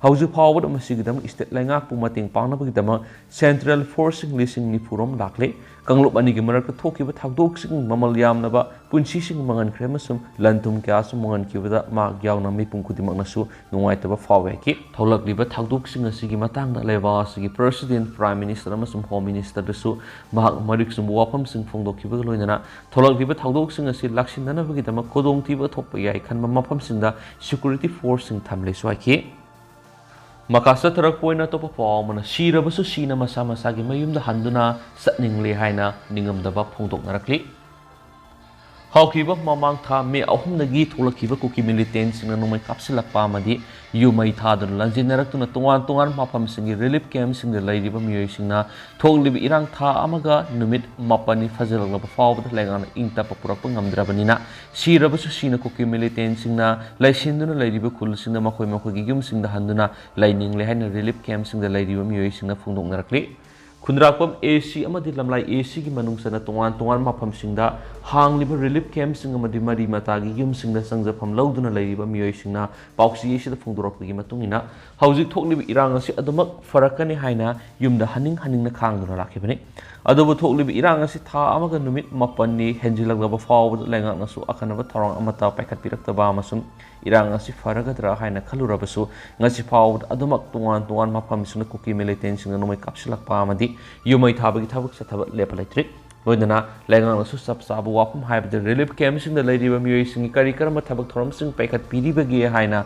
ꯍꯧꯖꯤꯛ ꯐꯥꯎꯕꯗ ꯃꯁꯤꯒꯤꯗꯃꯛ ꯁ꯭ꯇꯦꯠ ꯂꯩꯉꯥꯛꯄꯨ ꯃꯇꯦꯡ ꯄꯥꯡꯅꯕꯒꯤꯗꯃꯛ ꯁꯦꯟꯇ꯭ꯔꯦꯜ ꯐꯣꯔꯁꯁꯤꯡ ꯂꯤꯁꯤꯡ ꯅꯤꯐꯨ ꯔꯣꯝ ꯂꯥꯛꯂꯦ꯫ ꯀꯥꯡꯂꯨꯞ ꯑꯅꯤꯒꯤ ꯃꯔꯛꯇ ꯊꯣꯛꯈꯤꯕ ꯊꯧꯗꯣꯛꯁꯤꯡ ꯃꯃꯜ ꯌꯥꯝꯂꯕ ꯄꯨꯟꯁꯤꯁꯤꯡ ꯃꯥꯡꯍꯟꯈ꯭ꯔꯦ ꯑꯃꯁꯨꯡ ꯂꯟ ꯊꯨꯝ ꯀꯌꯥꯁꯨ ꯃꯥꯡꯍꯟꯈꯤꯕꯗ ꯃꯍꯥꯛ ꯌꯥꯎꯅ ꯃꯤꯄꯨꯝ ꯈꯨꯗꯤꯡꯃꯛꯅꯁꯨ ꯅꯨꯡꯉꯥꯏꯇꯕ ꯐꯥꯎꯏ ꯍꯥꯏꯈꯤ꯫ ꯊꯣꯛꯂꯛꯂꯤꯕ ꯊꯧꯗꯣꯛꯁꯤꯡ ꯑꯁꯤꯒꯤ ꯃꯇꯥꯡꯗ ꯂꯩꯕꯥꯛ ꯑꯁꯤꯒꯤ ꯄ꯭ꯔꯁꯤꯗꯦꯟꯠ, ꯄ꯭ꯔꯥꯏꯝ ꯃꯤꯅꯤꯁꯇꯔ ꯑꯃꯁꯨꯡ ꯍꯣꯝ ꯃꯤꯅꯤꯁꯇꯔꯗꯁꯨ ꯃꯍꯥꯛ ꯃꯔꯤꯛ ꯆꯨꯝꯕ ꯋꯥꯐꯝꯁꯤꯡ ꯐꯣꯡꯗꯣꯛꯈꯤꯕꯒ ꯂꯣꯏꯅꯅ ꯊꯣꯛꯂꯛꯂꯤꯕ ꯊꯧꯗꯣꯛꯁꯤꯡ ꯑꯁꯤ ꯂꯥꯛꯁꯤꯟꯅꯅꯕꯒꯤꯗꯃꯛ ꯈꯨꯗꯣꯡꯊꯤꯕ ꯊꯣꯛꯄ ꯌꯥꯏ ꯈꯟꯕ ꯃꯐꯝꯁꯤꯡꯗ ꯁꯦꯀ꯭ꯌꯨꯔꯤꯇꯤ ꯐꯣꯔꯁꯁꯤꯡ ꯊꯝꯂꯦꯁꯨ ꯍꯥꯏꯈꯤ꯫ ꯃꯈꯥ ꯆꯠꯊꯔꯛꯄ ꯑꯣꯏꯅ ꯑꯇꯣꯞꯄ ꯄꯥꯎ ꯑꯃꯅ, ꯁꯤꯔꯕꯁꯨ ꯁꯤꯅ ꯃꯁꯥ ꯃꯁꯥꯒꯤ ꯃꯌꯨꯝꯗ ꯍꯟꯗꯨꯅ ꯆꯠꯅꯤꯡꯂꯦ ꯍꯥꯏꯅ ꯅꯤꯡꯉꯝꯗꯕ ꯐꯣꯡꯗꯣꯛꯅꯔꯛꯂꯤ꯫ ꯍꯧꯈꯤꯕ ꯃꯃꯥꯡ ꯊꯥ ꯃꯦ ꯑꯍꯨꯝꯗꯒꯤ ꯊꯣꯛꯂꯛꯈꯤꯕ ꯀꯨꯀꯤ ꯃꯤꯂꯤꯇꯦꯟꯁꯤꯡꯅ ꯅꯣꯡꯃꯩ ꯀꯥꯞꯁꯤꯜꯂꯛꯄ ꯑꯃꯗꯤ ꯌꯨꯝ ꯃꯩ ꯊꯥꯗꯨꯅ ꯂꯟꯖꯤꯟꯅꯔꯛꯇꯨꯅ ꯇꯣꯉꯥꯟ ꯇꯣꯉꯥꯟꯕ ꯃꯐꯝꯁꯤꯡꯒꯤ ꯔꯤꯂꯤꯐ ꯀꯦꯝꯞꯁꯤꯡꯗ ꯂꯩꯔꯤꯕ ꯃꯤꯑꯣꯏꯁꯤꯡꯅ ꯊꯣꯛꯂꯤꯕ ꯏꯔꯥꯡ ꯊꯥ ꯑꯃꯒ ꯅꯨꯃꯤꯠ ꯃꯥꯄꯟꯅꯤ ꯐꯥꯖꯤꯜꯂꯛꯂꯕ ꯐꯥꯎꯕꯗ ꯂꯩꯉꯥꯛꯅ ꯏꯪ ꯇꯞꯄ ꯄꯨꯔꯛꯄ ꯉꯝꯗ꯭ꯔꯕꯅꯤꯅ, ꯁꯤꯔꯕꯁꯨ ꯁꯤꯅ ꯀꯨꯀꯤ ꯃꯤꯂꯤꯇꯦꯟꯁꯤꯡꯅ ꯂꯩꯁꯤꯟꯗꯨꯅ ꯂꯩꯔꯤꯕ ꯈꯨꯜꯁꯤꯡꯗ ꯃꯈꯣꯏ ꯃꯈꯣꯏꯒꯤ ꯌꯨꯝꯁꯤꯡꯗ ꯍꯟꯗꯨꯅ ꯂꯩꯅꯤꯡꯂꯦ ꯍꯥꯏꯅ ꯔꯤꯂꯤꯐ ꯀꯦꯝꯞꯁꯤꯡꯗ ꯂꯩꯔꯤꯕ ꯃꯤꯑꯣꯏꯁꯤꯡꯅ ꯐꯣꯡꯗꯣꯛꯅꯔꯛꯂꯤ꯫ ꯈꯨꯟꯗ꯭ꯔꯥꯛꯄꯝ ꯑꯦ ꯁꯤ ꯑꯃꯗꯤ ꯂꯝꯂꯥꯏ ꯑꯦ ꯁꯤꯒꯤ ꯃꯅꯨꯡ ꯆꯟꯅ ꯇꯣꯉꯥꯟ ꯇꯣꯉꯥꯟꯕ ꯃꯐꯝꯁꯤꯡꯗ ꯍꯥꯡꯂꯤꯕ ꯔꯤꯂꯤꯐ ꯀꯦꯝꯞꯁꯤꯡ ꯑꯃꯗꯤ ꯃꯔꯤ ꯃꯇꯥꯒꯤ ꯌꯨꯝꯁꯤꯡꯗ ꯆꯪꯖꯐꯝ ꯂꯧꯗꯨꯅ ꯂꯩꯔꯤꯕ ꯃꯤꯑꯣꯏꯁꯤꯡꯅ ꯄꯥꯎꯆꯦ ꯑꯁꯤꯗ ꯐꯣꯡꯗꯣꯔꯛꯄꯒꯤ ꯃꯇꯨꯡ ꯏꯟꯅ, ꯍꯧꯖꯤꯛ ꯊꯣꯛꯂꯤꯕ ꯏꯔꯥꯡ ꯑꯁꯤ ꯑꯗꯨꯃꯛ ꯐꯔꯛꯀꯅꯤ ꯍꯥꯏꯅ ꯌꯨꯝꯗ ꯍꯟꯅꯤꯡ ꯍꯟꯅꯤꯡꯅ ꯈꯥꯡꯗꯨꯅ ꯂꯥꯛꯈꯤꯕꯅꯤ꯫ ꯑꯗꯨꯕꯨ ꯊꯣꯛꯂꯤꯕ ꯏꯔꯥꯡ ꯑꯁꯤ ꯊꯥ ꯑꯃꯒ ꯅꯨꯃꯤꯠ ꯃꯥꯄꯟꯅꯤ ꯍꯦꯟꯖꯤꯜꯂꯛꯂꯕ ꯐꯥꯎꯕꯗ ꯂꯩꯉꯥꯛꯅꯁꯨ ꯑꯀꯟꯅꯕ ꯊꯧꯔꯥꯡ ꯑꯃꯠꯇ ꯄꯥꯏꯈꯠꯄꯤꯔꯛꯇꯕ ꯑꯃꯁꯨꯡ ꯏꯔꯥꯡ ꯑꯁꯤ ꯐꯔꯒꯗ꯭ꯔꯥ ꯍꯥꯏꯅ ꯈꯜꯂꯨꯔꯕꯁꯨ, ꯉꯁꯤ ꯐꯥꯎꯕꯗ ꯑꯗꯨꯃꯛ ꯇꯣꯉꯥꯟ ꯇꯣꯉꯥꯟꯕ ꯃꯐꯝꯁꯤꯡꯗ ꯀꯨꯀꯤ ꯃꯤꯂꯤꯇꯦꯟꯁꯤꯡꯅ ꯅꯣꯡꯃꯩ ꯀꯥꯞꯁꯤꯜꯂꯛꯄ ꯑꯃꯗꯤ ꯌꯨꯝ ꯃꯩ ꯊꯥꯕꯒꯤ ꯊꯕꯛ ꯆꯠꯊꯕ ꯂꯦꯞꯄ ꯂꯩꯇ꯭ꯔꯤ꯫ ꯂꯣꯏꯅꯅ ꯂꯩꯉꯥꯛꯅꯁꯨ ꯆꯞ ꯆꯥꯕ ꯋꯥꯐꯝ ꯍꯥꯏꯕꯗꯤ ꯔꯤꯂꯤꯐ ꯀꯦꯝꯞꯁꯤꯡꯗ ꯂꯩꯔꯤꯕ ꯃꯤꯑꯣꯏꯁꯤꯡꯒꯤ ꯀꯔꯤ ꯀꯔꯝꯕ ꯊꯕꯛ ꯊꯧꯔꯝꯁꯤꯡ ꯄꯥꯏꯈꯠꯄꯤꯔꯤꯕꯒꯦ ꯍꯥꯏꯅ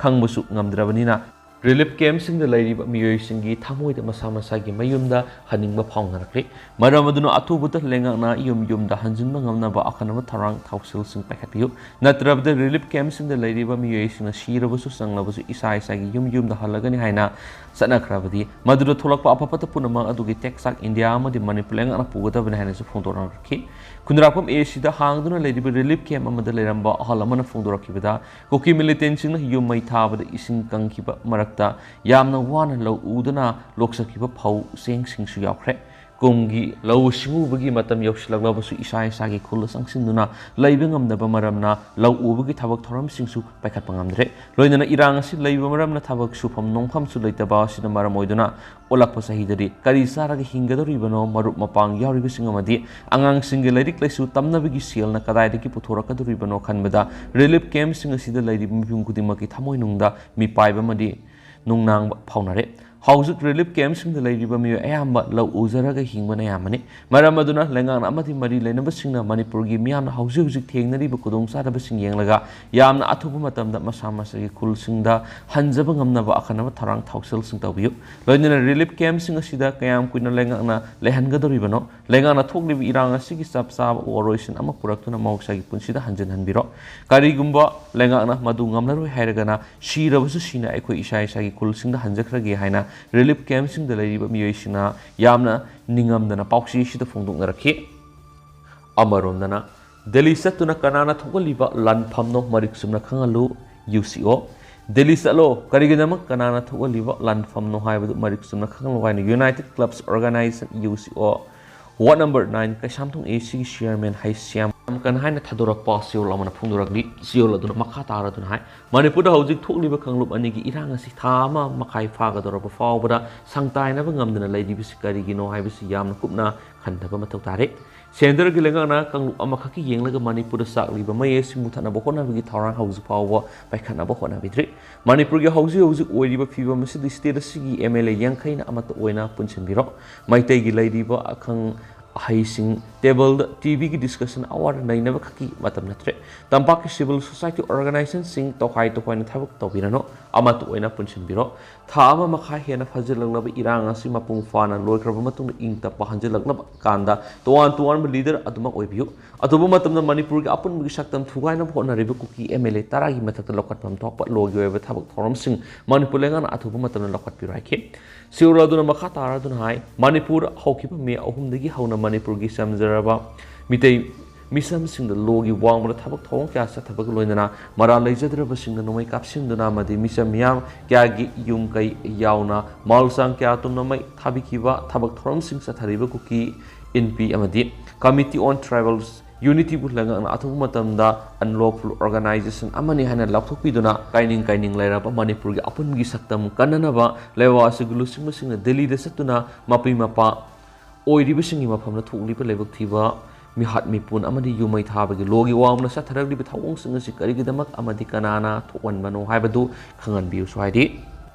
ꯈꯪꯕꯁꯨ ꯉꯝꯗ꯭ꯔꯕꯅꯤꯅ, ꯔꯤꯂꯤꯐ ꯀꯦꯝꯞꯁꯤꯡꯗ ꯂꯩꯔꯤꯕ ꯃꯤꯑꯣꯏꯁꯤꯡꯒꯤ ꯊꯃꯣꯏꯗ ꯃꯁꯥ ꯃꯁꯥꯒꯤ ꯃꯌꯨꯝꯗ ꯍꯟꯅꯤꯡꯕ ꯐꯥꯎꯅꯔꯛꯂꯤ꯫ ꯃꯔꯝ ꯑꯗꯨꯅ ꯑꯊꯨꯕꯗ ꯂꯩꯉꯥꯛꯅ ꯌꯨꯝ ꯌꯨꯝꯗ ꯍꯟꯖꯤꯟꯕ ꯉꯝꯅꯕ ꯑꯈꯟꯅꯕ ꯊꯧꯔꯥꯡ ꯊꯧꯁꯤꯜꯁꯤꯡ ꯄꯥꯏꯈꯠꯄꯤꯌꯨ꯫ ꯅꯠꯇ꯭ꯔꯕꯗ ꯔꯤꯂꯤꯐ ꯀꯦꯝꯞꯁꯤꯡꯗ ꯂꯩꯔꯤꯕ ꯃꯤꯑꯣꯏꯁꯤꯡꯅ ꯁꯤꯔꯕꯁꯨ ꯆꯪꯂꯕꯁꯨ ꯏꯁꯥ ꯏꯁꯥꯒꯤ ꯌꯨꯝ ꯌꯨꯝꯗ ꯍꯜꯂꯒꯅꯤ ꯍꯥꯏꯅ ꯆꯠꯅꯈ꯭ꯔꯕꯗꯤ ꯃꯗꯨꯗ ꯊꯣꯛꯂꯛꯄ ꯑꯐ ꯐꯠꯇ ꯄꯨꯝꯅꯃꯛ ꯑꯗꯨꯒꯤ ꯇꯦꯛꯆꯥꯛ ꯏꯟꯗꯤꯌꯥ ꯑꯃꯗꯤ ꯃꯅꯤꯄꯨꯔ ꯂꯩꯉꯥꯛꯅ ꯄꯨꯒꯗꯕꯅꯤ ꯍꯥꯏꯅꯁꯨ ꯐꯣꯡꯗꯣꯔꯛꯈꯤ꯫ ꯈꯨꯟꯗ꯭ꯔꯥꯛꯄꯝ ꯑꯦ ꯁꯤꯗ ꯍꯥꯡꯗꯨꯅ ꯂꯩꯔꯤꯕ ꯔꯤꯂꯤꯐ ꯀꯦꯝꯞ ꯑꯃꯗ ꯂꯩꯔꯝꯕ ꯑꯍꯜ ꯑꯃꯅ ꯐꯣꯡꯗꯣꯔꯛꯈꯤꯕꯗ, ꯀꯨꯀꯤ ꯃꯤꯂꯤꯇꯦꯟꯁꯤꯡꯅ ꯌꯨꯝ ꯃꯩ ꯊꯥꯕꯗ ꯏꯁꯤꯡ ꯀꯪꯈꯤꯕ ꯃꯔꯛꯇ ꯌꯥꯝꯅ ꯋꯥꯅ ꯂꯧ ꯎꯗꯨꯅ ꯂꯣꯛꯆꯈꯤꯕ ꯐꯧ ꯆꯦꯡꯁꯤꯡꯁꯨ ꯌꯥꯎꯈ꯭ꯔꯦ꯫ ꯀꯨꯝꯒꯤ ꯂꯧꯎ ꯁꯤꯡꯎꯕꯒꯤ ꯃꯇꯝ ꯌꯧꯁꯤꯜꯂꯛꯂꯕꯁꯨ ꯏꯁꯥ ꯏꯁꯥꯒꯤ ꯈꯨꯜꯗ ꯆꯪꯁꯤꯟꯗꯨꯅ ꯂꯩꯕ ꯉꯝꯗꯕ ꯃꯔꯝꯅ ꯂꯧ ꯎꯕꯒꯤ ꯊꯕꯛ ꯊꯧꯔꯝꯁꯤꯡꯁꯨ ꯄꯥꯏꯈꯠꯄ ꯉꯝꯗ꯭ꯔꯦ꯫ ꯂꯣꯏꯅꯅ ꯏꯔꯥꯡ ꯑꯁꯤ ꯂꯩꯕ ꯃꯔꯝꯅ ꯊꯕꯛ ꯁꯨꯐꯝ ꯅꯣꯝꯐꯝꯁꯨ ꯂꯩꯇꯕ ꯑꯁꯤꯅ ꯃꯔꯝ ꯑꯣꯏꯗꯨꯅ ꯑꯣꯜꯂꯛꯄ ꯆꯍꯤꯗꯗꯤ ꯀꯔꯤ ꯆꯥꯔꯒ ꯍꯤꯡꯒꯗꯧꯔꯤꯕꯅꯣ, ꯃꯔꯨꯞ ꯃꯄꯥꯡ ꯌꯥꯎꯔꯤꯕꯁꯤꯡ ꯑꯃꯗꯤ ꯑꯉꯥꯡꯁꯤꯡꯒꯤ ꯂꯥꯏꯔꯤꯛ ꯂꯥꯏꯁꯨ ꯇꯝꯅꯕꯒꯤ ꯁꯦꯜꯅ ꯀꯗꯥꯏꯗꯒꯤ ꯄꯨꯊꯣꯔꯛꯀꯗꯧꯔꯤꯕꯅꯣ ꯈꯟꯕꯗ ꯔꯤꯂꯤꯐ ꯀꯦꯝꯞꯁꯤꯡ ꯑꯁꯤꯗ ꯂꯩꯔꯤꯕ ꯃꯤꯄꯨꯝ ꯈꯨꯗꯤꯡꯃꯛꯀꯤ ꯊꯃꯣꯏꯅꯨꯡꯗ ꯃꯤꯄꯥꯏꯕ ꯑꯃꯗꯤ ꯅꯨꯡꯅꯥꯡꯕ ꯐꯥꯎꯅꯔꯦ꯫ ꯍꯧꯖꯤꯛ ꯔꯤꯂꯤꯐ ꯀꯦꯝꯞꯁꯤꯡꯗ ꯂꯩꯔꯤꯕ ꯃꯤꯑꯣꯏ ꯑꯌꯥꯝꯕ ꯂꯧ ꯎꯖꯔꯒ ꯍꯤꯡꯕꯅ ꯑꯌꯥꯝꯕꯅꯤ꯫ ꯃꯔꯝ ꯑꯗꯨꯅ ꯂꯩꯉꯥꯛꯅ ꯑꯃꯗꯤ ꯃꯔꯤ ꯂꯩꯅꯕꯁꯤꯡꯅ ꯃꯅꯤꯄꯨꯔꯒꯤ ꯃꯤꯌꯥꯝꯅ ꯍꯧꯖꯤꯛ ꯍꯧꯖꯤꯛ ꯊꯦꯡꯅꯔꯤꯕ ꯈꯨꯗꯣꯡꯆꯥꯗꯕꯁꯤꯡ ꯌꯦꯡꯂꯒ ꯌꯥꯝꯅ ꯑꯊꯨꯕ ꯃꯇꯝꯗ ꯃꯁꯥ ꯃꯁꯥꯒꯤ ꯈꯨꯜꯁꯤꯡꯗ ꯍꯟꯖꯕ ꯉꯝꯅꯕ ꯑꯈꯟꯅꯕ ꯊꯧꯔꯥꯡ ꯊꯧꯁꯤꯜꯁꯤꯡ ꯇꯧꯕꯤꯌꯨ꯫ ꯂꯣꯏꯅꯅ ꯔꯤꯂꯤꯐ ꯀꯦꯝꯞꯁꯤꯡ ꯑꯁꯤꯗ ꯀꯌꯥꯝ ꯀꯨꯏꯅ ꯂꯩꯉꯥꯛꯅ ꯂꯩꯍꯟꯒꯗꯧꯔꯤꯕꯅꯣ? ꯂꯩꯉꯥꯛꯅ ꯊꯣꯛꯂꯤꯕ ꯏꯔꯥꯡ ꯑꯁꯤꯒꯤ ꯆꯞ ꯆꯥꯕ ꯋꯥꯔꯣꯏꯁꯤꯟ ꯑꯃ ꯄꯨꯔꯛꯇꯨꯅ ꯃꯍꯧꯁꯥꯒꯤ ꯄꯨꯟꯁꯤꯗ ꯍꯟꯖꯤꯟꯍꯟꯕꯤꯔꯣ꯫ ꯀꯔꯤꯒꯨꯝꯕ ꯂꯩꯉꯥꯛꯅ ꯃꯗꯨ ꯉꯝꯂꯔꯣꯏ ꯍꯥꯏꯔꯒꯅ ꯁꯤꯔꯕꯁꯨ ꯁꯤꯅ ꯑꯩꯈꯣꯏ ꯏꯁꯥ ꯏꯁꯥꯒꯤ ꯈꯨꯜꯁꯤꯡꯗ ꯍꯟꯖꯈ꯭ꯔꯒꯦ ꯍꯥꯏꯅ ꯔꯤꯂꯤꯐ ꯀꯦꯝꯞꯁꯤꯡꯗ ꯂꯩꯔꯤꯕ ꯃꯤꯑꯣꯏꯁꯤꯡꯅ ꯌꯥꯝꯅ ꯅꯤꯡꯉꯝꯗꯅ ꯄꯥꯎꯆꯦ ꯑꯁꯤꯗ ꯐꯣꯡꯗꯣꯛꯅꯔꯛꯈꯤ꯫ ꯑꯃꯔꯣꯝꯗꯅ ꯗꯦꯜꯂꯤ ꯆꯠꯇꯨꯅ ꯀꯅꯥꯅ ꯊꯣꯛꯍꯜꯂꯤꯕ ꯂꯥꯟꯐꯝꯅꯣ ꯃꯔꯤꯛ ꯆꯨꯝꯅ ꯈꯪꯍꯜꯂꯨ, ꯌꯨ ꯁꯤ ꯑꯣ꯫ ꯗꯦꯜꯂꯤ ꯆꯠꯂꯣ, ꯀꯔꯤꯒꯤꯗꯃꯛ ꯀꯅꯥꯅ ꯊꯣꯛꯍꯜꯂꯤꯕ ꯂꯥꯟꯐꯝꯅꯣ ꯍꯥꯏꯕꯗꯨ ꯃꯔꯤꯛ ꯆꯨꯝꯅ ꯈꯪꯍꯜꯂꯨ ꯍꯥꯏꯅ United Clubs Organization, ꯌꯨ ꯁꯤ ꯑꯣ, Ward number nine, ꯀꯩꯁꯥꯝꯊꯣꯡ ꯑꯦ ꯁꯤꯒꯤ ꯆꯤꯌꯔꯃꯦꯟ ꯍꯩꯁ꯭ꯌꯥꯝ ꯀꯟ ꯍꯥꯏꯅ ꯊꯥꯗꯣꯔꯛꯄ ꯆꯦꯔꯣꯜ ꯑꯃꯅ ꯐꯣꯡꯗꯣꯔꯛꯂꯤ꯫ ꯆꯦꯔꯣꯜ ꯑꯗꯨꯅ ꯃꯈꯥ ꯇꯥꯔꯗꯨꯅ ꯍꯥꯏ, ꯃꯅꯤꯄꯨꯔꯗ ꯍꯧꯖꯤꯛ ꯊꯣꯛꯂꯤꯕ ꯀꯥꯡꯂꯨꯞ ꯑꯅꯤꯒꯤ ꯏꯔꯥꯡ ꯑꯁꯤ ꯊꯥ ꯑꯃ ꯃꯈꯥꯏ ꯐꯥꯒꯗꯧꯔꯕ ꯐꯥꯎꯕꯗ ꯁꯪꯇꯥꯏꯅꯕ ꯉꯝꯗꯅ ꯂꯩꯔꯤꯕꯁꯤ ꯀꯔꯤꯒꯤꯅꯣ ꯍꯥꯏꯕꯁꯤ ꯌꯥꯝꯅ ꯀꯨꯞꯅ ꯈꯟꯊꯕ ꯃꯊꯧ ꯇꯥꯔꯦ꯫ ꯁꯦꯟꯇꯔꯒꯤ ꯂꯩꯉꯥꯛꯅ ꯀꯥꯡꯂꯨꯞ ꯑꯃꯈꯛꯀꯤ ꯌꯦꯡꯂꯒ ꯃꯅꯤꯄꯨꯔꯗ ꯆꯥꯛꯂꯤꯕ ꯃꯩ ꯑꯁꯤ ꯃꯨꯊꯠꯅꯕ ꯍꯣꯠꯅꯕꯒꯤ ꯊꯧꯔꯥꯡ ꯍꯧꯖꯤꯛ ꯐꯥꯎꯕ ꯄꯥꯏꯈꯠꯅꯕ ꯍꯣꯠꯅꯕꯤꯗ꯭ꯔꯤ꯫ ꯃꯅꯤꯄꯨꯔꯒꯤ ꯍꯧꯖꯤꯛ ꯍꯧꯖꯤꯛ ꯑꯣꯏꯔꯤꯕ ꯐꯤꯕꯝ ꯑꯁꯤꯗ ꯁ꯭ꯇꯦꯠ ꯑꯁꯤꯒꯤ ꯑꯦꯝ ꯑꯦꯜ ꯑꯦ ꯌꯥꯡꯈꯩꯅ ꯑꯃꯠꯇ ꯑꯣꯏꯅ ꯄꯨꯟꯁꯤꯟꯕꯤꯔꯣ꯫ ꯃꯩꯇꯩꯒꯤ ꯂꯩꯔꯤꯕ ꯑꯈꯪ ꯑꯍꯩꯁꯤꯡ ꯇꯦꯕꯜꯗ ꯇꯤꯚꯤꯒꯤ ꯗꯤꯁꯀꯁꯟ ꯑꯋꯥꯔ ꯅꯩꯅꯕ ꯈꯛꯀꯤ ꯃꯇꯝ ꯅꯠꯇ꯭ꯔꯦ꯫ ꯇꯝꯄꯥꯛꯀꯤ ꯁꯤꯚꯤꯜ ꯁꯣꯁꯥꯏꯇꯤ ꯑꯣꯔꯒꯅꯥꯏꯖꯦꯁꯟꯁꯤꯡ ꯇꯣꯈꯥꯏ ꯇꯣꯈꯥꯏꯅ ꯊꯕꯛ ꯇꯧꯕꯤꯔꯅꯨ, ꯑꯃꯠꯇ ꯑꯣꯏꯅ ꯄꯨꯟꯁꯤꯟꯕꯤꯔꯣ꯫ ꯊꯥ ꯑꯃ ꯃꯈꯥꯏ ꯍꯦꯟꯅ ꯐꯥꯖꯤꯜꯂꯛꯂꯕ ꯏꯔꯥꯡ ꯑꯁꯤ ꯃꯄꯨꯡ ꯐꯥꯅ ꯂꯣꯏꯈ꯭ꯔꯕ ꯃꯇꯨꯡꯗ ꯏꯪ ꯇꯞꯄ ꯍꯟꯖꯤꯜꯂꯛꯂꯕ ꯀꯥꯟꯗ ꯇꯣꯉꯥꯟ ꯇꯣꯉꯥꯟꯕ ꯂꯤꯗꯔ ꯑꯗꯨꯃꯛ ꯑꯣꯏꯕꯤꯌꯨ꯫ ꯑꯊꯨꯕ ꯃꯇꯝꯗ ꯃꯅꯤꯄꯨꯔꯒꯤ ꯑꯄꯨꯟꯕꯒꯤ ꯁꯛꯇꯝ ꯊꯨꯒꯥꯏꯅꯕ ꯍꯣꯠꯅꯔꯤꯕ ꯀꯨꯀꯤ ꯑꯦꯝ ꯑꯦꯜ ꯑꯦ ꯇꯔꯥꯒꯤ ꯃꯊꯛꯇ ꯂꯧꯈꯠꯐꯝ ꯊꯣꯛꯄ ꯂꯣꯒꯤ ꯑꯣꯏꯕ ꯊꯕꯛ ꯊꯧꯔꯝꯁꯤꯡ ꯃꯅꯤꯄꯨꯔ ꯂꯩꯉꯥꯛꯅ ꯑꯊꯨꯕ ꯃꯇꯝꯗ ꯂꯧꯈꯠꯄꯤꯔꯣ ꯍꯥꯏꯈꯤ꯫ ꯁꯤꯎꯔ ꯑꯗꯨꯅ ꯃꯈꯥ ꯇꯥꯔꯗꯨꯅ ꯍꯥꯏ, ꯃꯅꯤꯄꯨꯔ ꯍꯧꯈꯤꯕ ꯃꯦ ꯑꯍꯨꯝꯗꯒꯤ ꯍꯧꯅ ꯃꯅꯤꯄꯨꯔꯒꯤ ꯆꯝꯖꯔꯕ ꯃꯤꯇꯩ ꯃꯤꯆꯝꯁꯤꯡꯗ ꯂꯣꯒꯤ ꯋꯥꯡꯃꯗ ꯊꯕꯛ ꯊꯧꯔꯝ ꯀꯌꯥ ꯆꯠꯊꯕꯒ ꯂꯣꯏꯅꯅ ꯃꯔꯥꯜ ꯂꯩꯖꯗ꯭ꯔꯕꯁꯤꯡꯗ ꯅꯣꯡꯃꯩ ꯀꯥꯞꯁꯤꯟꯗꯨꯅ ꯑꯃꯗꯤ ꯃꯤꯆꯝ ꯃꯤꯌꯥꯝ ꯀꯌꯥꯒꯤ ꯌꯨꯝ ꯀꯩ ꯌꯥꯎꯅ ꯃꯥꯜ ꯆꯥꯡ ꯀꯌꯥ ꯇꯨꯝꯅ ꯃꯩ ꯊꯥꯕꯤꯈꯤꯕ ꯊꯕꯛ ꯊꯧꯔꯝꯁꯤꯡ ꯆꯠꯊꯔꯤꯕ ꯀꯨꯀꯤ ꯏꯟꯄꯤ ꯑꯃꯗꯤ Committee on Tribals Unityꯕꯨ ꯂꯩꯉꯥꯛꯅ ꯑꯊꯨꯕ ꯃꯇꯝꯗ unlawful organization ꯑꯃꯅꯤ ꯍꯥꯏꯅ ꯂꯥꯎꯊꯣꯛꯄꯤꯗꯨꯅ ꯀꯥꯏꯅꯤꯡ ꯀꯥꯏꯅꯤꯡ ꯂꯩꯔꯕ ꯃꯅꯤꯄꯨꯔꯒꯤ ꯑꯄꯨꯟꯕꯒꯤ ꯁꯛꯇꯝ ꯀꯟꯅꯅꯕ ꯂꯩꯕꯥꯛ ꯑꯁꯤꯒꯤ ꯂꯨꯆꯤꯡꯕꯁꯤꯡꯅ ꯗꯦꯜꯂꯤꯗ ꯆꯠꯇꯨꯅ ꯃꯄꯤ ꯃꯄꯥ ꯑꯣꯏꯔꯤꯕꯁꯤꯡꯒꯤ ꯃꯐꯝꯗ ꯊꯣꯛꯂꯤꯕ ꯂꯥꯏꯕꯛ ꯊꯤꯕ ꯃꯤꯍꯥꯠ ꯃꯤꯄꯨꯟ ꯑꯃꯗꯤ ꯌꯨꯝꯃꯩ ꯊꯥꯕꯒꯤ ꯂꯣꯒꯤ ꯋꯥꯡꯃꯗ ꯆꯠꯊꯔꯛꯂꯤꯕ ꯊꯧꯑꯣꯡꯁꯤꯡ ꯑꯁꯤ ꯀꯔꯤꯒꯤꯗꯃꯛ ꯑꯃꯗꯤ ꯀꯅꯥꯅ ꯊꯣꯛꯍꯟꯕꯅꯣ ꯍꯥꯏꯕꯗꯨ ꯈꯪꯍꯟꯕꯤꯌꯨꯁꯨ ꯍꯥꯏꯔꯤ꯫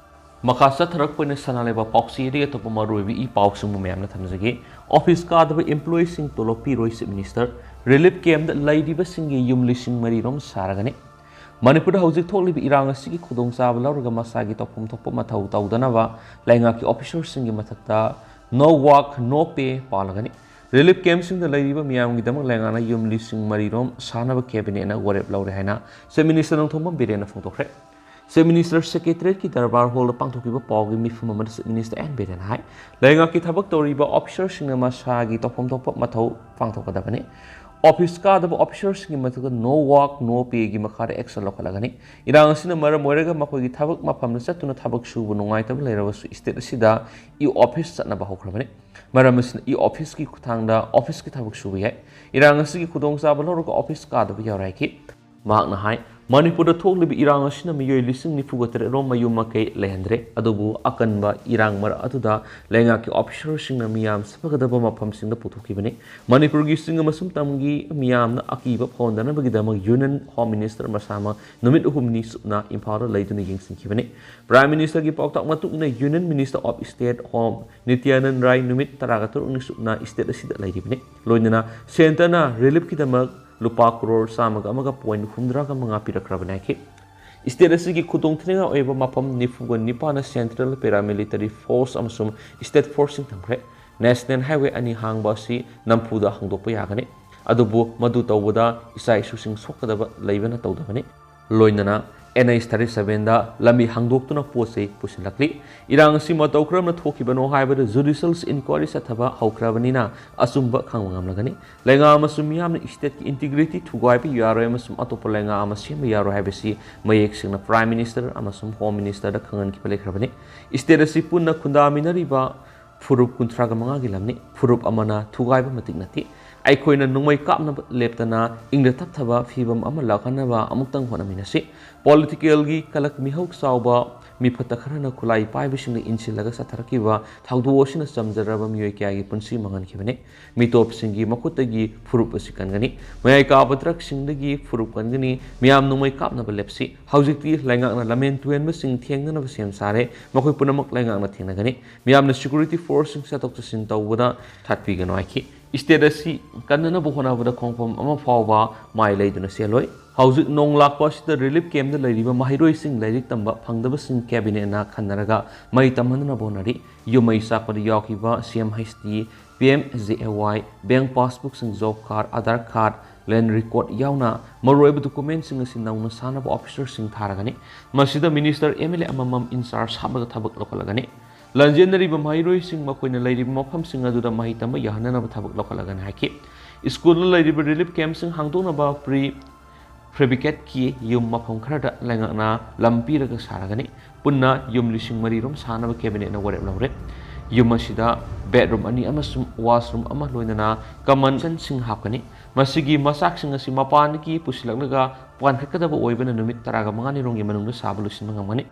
ꯃꯈꯥ ꯆꯠꯊꯔꯛꯄ ꯑꯣꯏꯅ ꯁꯅꯥ ꯂꯩꯕꯥꯛ ꯄꯥꯎꯆꯦꯗꯒꯤ ꯑꯇꯣꯞꯄ ꯃꯔꯨꯑꯣꯏꯕ ꯏ ꯄꯥꯎꯁꯤꯡꯕꯨ ꯃꯌꯥꯝꯅ ꯊꯝꯖꯒꯦ꯫ ꯑꯣꯐꯤꯁ ꯀꯥꯗꯕ employeeꯁꯤꯡ ꯇꯣꯂꯣꯞ ꯄꯤꯔꯣꯏ, Chief Minister꯫ Relief campꯗ ꯂꯩꯔꯤꯕꯁꯤꯡꯒꯤ ꯌꯨꯝ ꯂꯤꯁꯤꯡ ꯃꯔꯤ ꯔꯣꯝ ꯁꯥꯔꯒꯅꯤ꯫ ꯃꯅꯤꯄꯨꯔꯗ ꯍꯧꯖꯤꯛ ꯊꯣꯛꯂꯤꯕ ꯏꯔꯥꯡ ꯑꯁꯤꯒꯤ ꯈꯨꯗꯣꯡꯆꯥꯕ ꯂꯧꯔꯒ ꯃꯁꯥꯒꯤ ꯇꯧꯐꯝ ꯊꯣꯛꯄ ꯃꯊꯧ ꯇꯧꯗꯅꯕ ꯂꯩꯉꯥꯛꯀꯤ officerꯁꯤꯡꯒꯤ ꯃꯊꯛꯇ no work, no pay ꯄꯥꯜꯂꯒꯅꯤ꯫ Relief campꯁꯤꯡꯗ ꯂꯩꯔꯤꯕ ꯃꯤꯌꯥꯝꯒꯤꯗꯃꯛ ꯂꯩꯉꯥꯛꯅ ꯌꯨꯝ ꯂꯤꯁꯤꯡ ꯃꯔꯤ ꯔꯣꯝ ꯁꯥꯅꯕ cabinetꯅ ꯋꯥꯔꯦꯞ ꯂꯧꯔꯦ ꯍꯥꯏꯅ Chief Minister Nongthombam ꯕꯤꯔꯦꯟꯅ ꯐꯣꯡꯗꯣꯛꯈ꯭ꯔꯦ꯫ Chief Minister Secretariatꯀꯤ darbar ꯍꯣꯜꯗ ꯄꯥꯡꯊꯣꯛꯈꯤꯕ ꯄꯥꯎꯒꯤ ꯃꯤꯐꯝ ꯑꯃꯗ Chief Minister ꯑꯦꯟ ꯕꯤꯔꯦꯟꯅ ꯍꯥꯏ, ꯂꯩꯉꯥꯛꯀꯤ ꯊꯕꯛ ꯇꯧꯔꯤꯕ officerꯁꯤꯡꯅ ꯃꯁꯥꯒꯤ ꯇꯧꯐꯝ ꯊꯣꯛꯄ ꯃꯊꯧ ꯄꯥꯡꯊꯣꯛꯀꯗꯕꯅꯤ꯫ ꯑꯣꯐꯤꯁ ꯀꯥꯗꯕ officerꯁꯤꯡꯒꯤ ꯃꯊꯛꯇ no work, no payꯒꯤ ꯃꯈꯥꯗ action ꯂꯧꯈꯠꯂꯒꯅꯤ꯫ ꯏꯔꯥꯡ ꯑꯁꯤꯅ ꯃꯔꯝ ꯑꯣꯏꯔꯒ ꯃꯈꯣꯏꯒꯤ ꯊꯕꯛ ꯃꯐꯝꯗ ꯆꯠꯇꯨꯅ ꯊꯕꯛ ꯁꯨꯕ ꯅꯨꯡꯉꯥꯏꯇꯕ ꯂꯩꯔꯕꯁꯨ state ꯑꯁꯤꯗ e-office ꯆꯠꯅꯕ ꯍꯧꯈ꯭ꯔꯕꯅꯤ꯫ ꯃꯔꯝ ꯑꯁꯤꯅ e-officeꯀꯤ ꯈꯨꯠꯊꯥꯡꯗ officeꯀꯤ ꯊꯕꯛ ꯁꯨꯕ ꯌꯥꯏ꯫ ꯏꯔꯥꯡ ꯑꯁꯤꯒꯤ ꯈꯨꯗꯣꯡꯆꯥꯕ ꯂꯧꯔꯒ office ꯀꯥꯗꯕ ꯌꯥꯎꯔꯦ ꯍꯥꯏꯈꯤ꯫ ꯃꯍꯥꯛꯅ ꯍꯥꯏ, ꯃꯅꯤꯄꯨꯔꯗ ꯊꯣꯛꯂꯤꯕ ꯏꯔꯥꯡ ꯑꯁꯤꯅ ꯃꯤꯑꯣꯏ ꯂꯤꯁꯤꯡ ꯅꯤꯐꯨꯒ ꯇꯔꯦꯠ ꯔꯣꯝ ꯃꯌꯨꯝ ꯃꯀꯩ ꯂꯩꯍꯟꯗ꯭ꯔꯦ꯫ ꯑꯗꯨꯕꯨ ꯑꯀꯟꯕ ꯏꯔꯥꯡ ꯃꯔꯛ ꯑꯗꯨꯗ ꯂꯩꯉꯥꯛꯀꯤ ꯑꯣꯐꯤꯁꯔꯁꯤꯡꯅ ꯃꯤꯌꯥꯝ ꯁꯥꯐꯒꯗꯕ ꯃꯐꯝꯁꯤꯡꯗ ꯄꯨꯊꯣꯛꯈꯤꯕꯅꯤ꯫ ꯃꯅꯤꯄꯨꯔꯒꯤ ꯆꯤꯡ ꯑꯃꯁꯨꯡ ꯇꯝꯒꯤ ꯃꯤꯌꯥꯝꯅ ꯑꯀꯤꯕ ꯐꯥꯎꯍꯟꯗꯅꯕꯒꯤꯗꯃꯛ Union Home Minister ꯃꯁꯥꯃꯛ ꯅꯨꯃꯤꯠ ꯍꯨꯝꯅꯤ ꯆꯨꯞꯅ ꯏꯝꯐꯥꯜꯗ ꯂꯩꯗꯨꯅ ꯌꯦꯡꯁꯤꯟꯈꯤꯕꯅꯤ꯫ Prime Ministerꯒꯤ ꯄꯥꯎꯇꯥꯛ ꯃꯇꯨꯡ ꯏꯟꯅ Union Minister of State Home ꯅꯤꯇ꯭ꯌꯥꯅꯟ ꯔꯥꯏ ꯅꯨꯃꯤꯠ ꯇꯔꯥꯒ ꯇꯔꯨꯛꯅꯤ ꯆꯨꯞꯅ state ꯑꯁꯤꯗ ꯂꯩꯔꯤꯕꯅꯤ꯫ ꯂꯣꯏꯅꯅ centreꯅ reliefꯀꯤꯗꯃꯛ ꯂꯨꯄꯥ ꯀ꯭ꯔꯣꯔ ꯆꯥꯝꯃꯒ ꯑꯃꯒ ꯄꯣꯏꯟ ꯍꯨꯝꯗ꯭ꯔꯥꯒ ꯃꯉꯥ ꯄꯤꯔꯛꯈ꯭ꯔꯕꯅꯤ ꯍꯥꯏꯈꯤ꯫ State ꯑꯁꯤꯒꯤ ꯈꯨꯗꯣꯡꯊꯤꯅꯤꯡꯉꯥꯏ ꯑꯣꯏꯕ ꯃꯐꯝ ꯅꯤꯐꯨꯒ ꯅꯤꯄꯥꯟꯗ Central Paramilitary Force ꯑꯃꯁꯨꯡ State Forceꯁꯤꯡ ꯊꯝꯈ꯭ꯔꯦ꯫ National Highway ꯑꯅꯤ ꯍꯥꯡꯕ ꯑꯁꯤ ꯅꯝꯐꯨꯗ ꯍꯥꯡꯗꯣꯛꯄ ꯌꯥꯒꯅꯤ, ꯑꯗꯨꯕꯨ ꯃꯗꯨ ꯇꯧꯕꯗ ꯏꯆꯥ ꯏꯁꯨꯁꯤꯡ ꯁꯣꯛꯀꯗꯕ ꯂꯩꯕꯅ ꯇꯧꯗꯕꯅꯤ꯫ ꯂꯣꯏꯅꯅ N H thirty sevenꯗ ꯂꯝꯕꯤ ꯍꯥꯡꯗꯣꯛꯇꯨꯅ ꯄꯣꯠ ꯆꯩ ꯄꯨꯁꯤꯜꯂꯛꯂꯤ꯫ ꯏꯔꯥꯡ ꯑꯁꯤ ꯃꯇꯧ ꯀꯔꯝꯅ ꯊꯣꯛꯈꯤꯕꯅꯣ ꯍꯥꯏꯕꯗꯨ judicial inquiry ꯆꯠꯊꯕ ꯍꯧꯈ꯭ꯔꯕꯅꯤꯅ ꯑꯆꯨꯝꯕ ꯈꯪꯕ ꯉꯝꯂꯒꯅꯤ꯫ ꯂꯩꯉꯥꯛ ꯑꯃꯁꯨꯡ ꯃꯤꯌꯥꯝꯅ stateꯀꯤ integrity ꯊꯨꯒꯥꯏꯕ ꯌꯥꯔꯣꯏ ꯑꯃꯁꯨꯡ ꯑꯇꯣꯞꯄ ꯂꯩꯉꯥꯛ ꯑꯃ ꯁꯦꯝꯕ ꯌꯥꯔꯣꯏ ꯍꯥꯏꯕꯁꯤ ꯃꯌꯦꯛ ꯁꯦꯡꯅ Prime Minister ꯑꯃꯁꯨꯡ Home Ministerꯗ ꯈꯪꯍꯟꯈꯤꯕ ꯂꯩꯈ꯭ꯔꯕꯅꯤ꯫ State ꯑꯁꯤ ꯄꯨꯟꯅ ꯈꯨꯟꯗꯥꯃꯤꯟꯅꯔꯤꯕ ꯐꯨꯔꯨꯞ ꯀꯨꯟꯊ꯭ꯔꯥꯒ ꯃꯉꯥꯒꯤ ꯂꯝꯅꯤ꯫ ꯐꯨꯔꯨꯞ ꯑꯃꯅ ꯊꯨꯒꯥꯏꯕ ꯃꯇꯤꯛ ꯅꯠꯇꯦ꯫ ꯑꯩꯈꯣꯏꯅ ꯅꯣꯡꯃꯩ ꯀꯥꯞꯅꯕ ꯂꯦꯞꯇꯅ ꯏꯪꯗ ꯇꯞꯊꯕ ꯐꯤꯚꯝ ꯑꯃ ꯂꯥꯛꯍꯟꯅꯕ ꯑꯃꯨꯛꯇꯪ ꯍꯣꯠꯅꯃꯤꯟꯅꯁꯤ꯫ Politicalꯒꯤ ꯀꯂꯛ ꯃꯤꯍꯧ ꯆꯥꯎꯕ ꯃꯤꯐꯠꯇ ꯈꯔꯅ ꯈꯨꯠꯂꯥꯏ ꯄꯥꯏꯕꯁꯤꯡꯅ ꯏꯟꯁꯤꯜꯂꯒ ꯆꯠꯊꯔꯛꯈꯤꯕ ꯊꯧꯗꯣꯛ ꯑꯁꯤꯅ ꯆꯝꯖꯔꯕ ꯃꯤꯑꯣꯏ ꯀꯌꯥꯒꯤ ꯄꯨꯟꯁꯤ ꯃꯥꯡꯍꯟꯈꯤꯕꯅꯤ꯫ ꯃꯤꯇꯣꯞꯁꯤꯡꯒꯤ ꯃꯈꯨꯠꯇꯒꯤ ꯐꯨꯔꯨꯞ ꯑꯁꯤ ꯀꯟꯒꯅꯤ꯫ ꯃꯌꯥꯏ ꯀꯥꯕ ꯇ꯭ꯔꯛꯁꯤꯡꯗꯒꯤ ꯐꯨꯔꯨꯞ ꯀꯟꯒꯅꯤ꯫ ꯃꯤꯌꯥꯝ ꯅꯣꯡꯃꯩ ꯀꯥꯞꯅꯕ ꯂꯦꯞꯁꯤ꯫ ꯍꯧꯖꯤꯛꯇꯤ ꯂꯩꯉꯥꯛꯅ ꯂꯝꯍꯦꯟ ꯇꯨꯍꯦꯟꯕꯁꯤꯡ ꯊꯦꯡꯅꯅꯕ ꯁꯦꯝ ꯁꯥꯔꯦ꯫ ꯃꯈꯣꯏ ꯄꯨꯝꯅꯃꯛ ꯂꯩꯉꯥꯛꯅ ꯊꯦꯡꯅꯒꯅꯤ꯫ ꯃꯤꯌꯥꯝꯅ security forceꯁꯤꯡ ꯆꯠꯊꯣꯛ ꯆꯠꯁꯤꯟ ꯇꯧꯕꯗ ꯊꯠꯄꯤꯒꯅꯨ ꯍꯥꯏꯈꯤ꯫ State ꯑꯁꯤ ꯀꯟꯅꯅꯕ ꯍꯣꯠꯅꯕꯗ ꯈꯣꯡꯐꯝ ꯑꯃ ꯐꯥꯎꯕ ꯃꯥꯏ ꯂꯩꯗꯨꯅ ꯆꯦꯜꯂꯣꯏ꯫ ꯍꯧꯖꯤꯛ ꯅꯣꯡ ꯂꯥꯛꯄ ꯑꯁꯤꯗ relief campꯇ ꯂꯩꯔꯤꯕ ꯃꯍꯩꯔꯣꯏꯁꯤꯡ ꯂꯥꯏꯔꯤꯛ ꯇꯝꯕ ꯐꯪꯗꯕꯁꯤꯡ cabinetꯅ ꯈꯟꯅꯔꯒ ꯃꯩ ꯇꯝꯍꯟꯅꯕ ꯍꯣꯠꯅꯔꯤ꯫ ꯌꯨꯝ ꯃꯩ ꯆꯥꯛꯄꯗ ꯌꯥꯎꯈꯤꯕ C M H T, P M J A Y, bank passbookꯁꯤꯡ, job card, Aadhaar card, land record ꯌꯥꯎꯅ ꯃꯔꯨꯑꯣꯏꯕ documentꯁꯤꯡ ꯑꯁꯤ ꯅꯧꯅ ꯁꯥꯅꯕ officerꯁꯤꯡ ꯊꯥꯔꯒꯅꯤ꯫ ꯃꯁꯤꯗ minister, M L A ꯑꯃꯃꯝ in charge ꯍꯥꯞꯂꯒ ꯊꯕꯛ ꯂꯧꯈꯠꯂꯒꯅꯤ꯫ ꯂꯥꯟꯖꯦꯟꯅꯔꯤꯕ ꯃꯍꯩꯔꯣꯏꯁꯤꯡ ꯃꯈꯣꯏꯅ ꯂꯩꯔꯤꯕ ꯃꯐꯝꯁꯤꯡ ꯑꯗꯨꯗ ꯃꯍꯩ ꯇꯝꯕ ꯌꯥꯍꯟꯅꯅꯕ ꯊꯕꯛ ꯂꯧꯈꯠꯂꯒꯅꯤ ꯍꯥꯏꯈꯤ꯫ Schoolꯗ ꯂꯩꯔꯤꯕ relief campꯁꯤꯡ ꯍꯥꯡꯗꯣꯛꯅꯕ pre fabricateꯀꯤ ꯌꯨꯝ ꯃꯐꯝ ꯈꯔꯗ ꯂꯩꯉꯥꯛꯅ ꯂꯝ ꯄꯤꯔꯒ ꯁꯥꯔꯒꯅꯤ꯫ ꯄꯨꯟꯅ ꯌꯨꯝ ꯂꯤꯁꯤꯡ ꯃꯔꯤ ꯔꯣꯝ ꯁꯥꯅꯕ cabinetꯅ ꯋꯥꯔꯦꯞ ꯂꯧꯔꯦ꯫ ꯌꯨꯝ ꯑꯁꯤꯗ ꯕꯦꯗꯔꯨꯝ ꯑꯅꯤ ꯑꯃꯁꯨꯡ ꯋꯥꯁꯔꯨꯝ ꯑꯃ ꯂꯣꯏꯅꯅ ꯀꯃꯟ ꯁꯟꯁꯤꯡ ꯍꯥꯞꯀꯅꯤ꯫ ꯃꯁꯤꯒꯤ ꯃꯆꯥꯛꯁꯤꯡ ꯑꯁꯤ ꯃꯄꯥꯟꯗꯒꯤ ꯄꯨꯁꯤꯜꯂꯛꯂꯒ ꯄꯥꯟꯈꯠꯀꯗꯕ ꯑꯣꯏꯕꯅ ꯅꯨꯃꯤꯠ ꯇꯔꯥꯒ ꯃꯉꯥꯅꯤ ꯔꯣꯝꯒꯤ ꯃꯅꯨꯡꯗ ꯁꯥꯕ ꯂꯣꯏꯁꯤꯟꯕ ꯉꯝꯒꯅꯤ꯫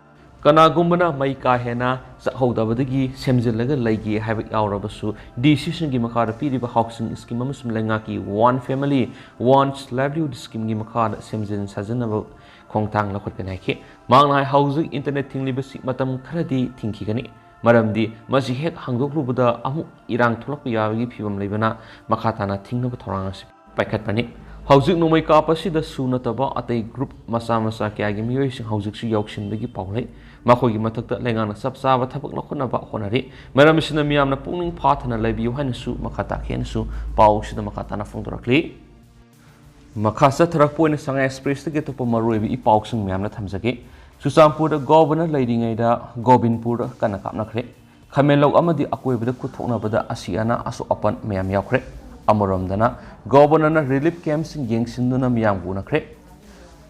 ꯀꯅꯥꯒꯨꯝꯕꯅ ꯃꯩ ꯀꯥ ꯍꯦꯟꯅ ꯆꯥꯛꯍꯧꯗꯕꯗꯒꯤ ꯁꯦꯝꯖꯤꯜꯂꯒ ꯂꯩꯒꯦ ꯍꯥꯏꯕ ꯌꯥꯎꯔꯕꯁꯨ, ꯗꯤ ꯁꯤꯁꯤꯡꯒꯤ ꯃꯈꯥꯗ ꯄꯤꯔꯤꯕ ꯍꯥꯎꯁꯤꯡ ꯁ꯭ꯀꯤꯝ ꯑꯃꯁꯨꯡ ꯂꯩꯉꯥꯛꯀꯤ ꯋꯥꯟ ꯐꯦꯃꯤꯂꯤ, ꯋꯥꯟ ꯂꯥꯏꯚꯂꯤꯍꯨꯗ ꯁ꯭ꯀꯤꯝꯒꯤ ꯃꯈꯥꯗ ꯁꯦꯝꯖꯤꯟ ꯁꯥꯖꯤꯟꯅꯕ ꯈꯣꯡꯊꯥꯡ ꯂꯧꯈꯠꯀꯅꯤ ꯍꯥꯏꯈꯤ꯫ ꯃꯍꯥꯛꯅ ꯍꯥꯏ, ꯍꯧꯖꯤꯛ ꯏꯟꯇꯔꯅꯦꯠ ꯊꯤꯡꯂꯤꯕꯁꯤ ꯃꯇꯝ ꯈꯔꯗꯤ ꯊꯤꯡꯈꯤꯒꯅꯤ, ꯃꯔꯝꯗꯤ ꯃꯁꯤ ꯍꯦꯛ ꯍꯥꯡꯗꯣꯛꯂꯨꯕꯗ ꯑꯃꯨꯛ ꯏꯔꯥꯡ ꯊꯣꯛꯂꯛꯄ ꯌꯥꯕꯒꯤ ꯐꯤꯕꯝ ꯂꯩꯕꯅ ꯃꯈꯥ ꯇꯥꯅ ꯊꯤꯡꯅꯕ ꯊꯧꯔꯥꯡ ꯑꯁꯤ ꯄꯥꯏꯈꯠꯄꯅꯤ꯫ ꯍꯧꯖꯤꯛ ꯅꯣꯡꯃꯩ ꯀꯥꯞꯄ ꯑꯁꯤꯗꯁꯨ ꯅꯠꯇꯕ ꯑꯇꯩ ꯒ꯭ꯔꯨꯞ ꯃꯆꯥ ꯃꯆꯥ ꯀꯌꯥꯒꯤ ꯃꯤꯑꯣꯏꯁꯤꯡ ꯍꯧꯖꯤꯛꯁꯨ ꯌꯥꯎꯁꯤꯟꯕꯒꯤ ꯄꯥꯎ ꯂꯩ꯫ ꯃꯈꯣꯏꯒꯤ ꯃꯊꯛꯇ ꯂꯩꯉꯥꯛꯅ ꯆꯞ ꯆꯥꯕ ꯊꯕꯛ ꯂꯧꯈꯠꯅꯕ ꯍꯣꯠꯅꯔꯤ꯫ ꯃꯔꯝ ꯑꯁꯤꯅ ꯃꯤꯌꯥꯝꯅ ꯄꯨꯛꯅꯤꯡ ꯐꯥꯊꯅ ꯂꯩꯕꯤꯌꯨ ꯍꯥꯏꯅꯁꯨ ꯃꯈꯥ ꯇꯥꯈꯤ ꯍꯥꯏꯅꯁꯨ ꯄꯥꯎꯁꯤꯗ ꯃꯈꯥ ꯇꯥꯅ ꯐꯣꯡꯗꯣꯔꯛꯂꯤ꯫ ꯃꯈꯥ ꯆꯠꯊꯔꯛꯄ ꯑꯣꯏꯅ ꯁꯉꯥꯏ ꯑꯦꯛꯁꯄ꯭ꯔꯦꯁꯇꯒꯤ ꯑꯇꯣꯞꯄ ꯃꯔꯨꯑꯣꯏꯕ ꯏ ꯄꯥꯎꯁꯤꯡ ꯃꯌꯥꯝꯅ ꯊꯝꯖꯒꯦ꯫ ꯆꯨꯔꯆꯥꯟꯄꯨꯔꯗ ꯒꯣꯕꯔꯅꯔ ꯂꯩꯔꯤꯉꯩꯗ ꯒꯣꯕꯤꯟꯄꯨꯔꯗ ꯀꯟꯅ ꯀꯥꯞꯅꯈ꯭ꯔꯦ꯫ ꯈꯥꯃꯦꯟꯂꯣꯛ ꯑꯃꯗꯤ ꯑꯀꯣꯏꯕꯗ ꯈꯨꯠ ꯊꯣꯛꯅꯕꯗ ꯑꯁꯤ ꯑꯅꯥ ꯑꯁꯣꯛ ꯑꯄꯟ ꯃꯌꯥꯝ ꯌꯥꯎꯈ꯭ꯔꯦ꯫ ꯑꯃꯔꯣꯝꯗꯅ ꯒꯣꯕꯔꯅꯔꯅ ꯔꯤꯂꯤꯐ ꯀꯦꯝꯞꯁꯤꯡ ꯌꯦꯡꯁꯤꯟꯗꯨꯅ ꯃꯤꯌꯥꯝꯕꯨ ꯎꯅꯈ꯭ꯔꯦ꯫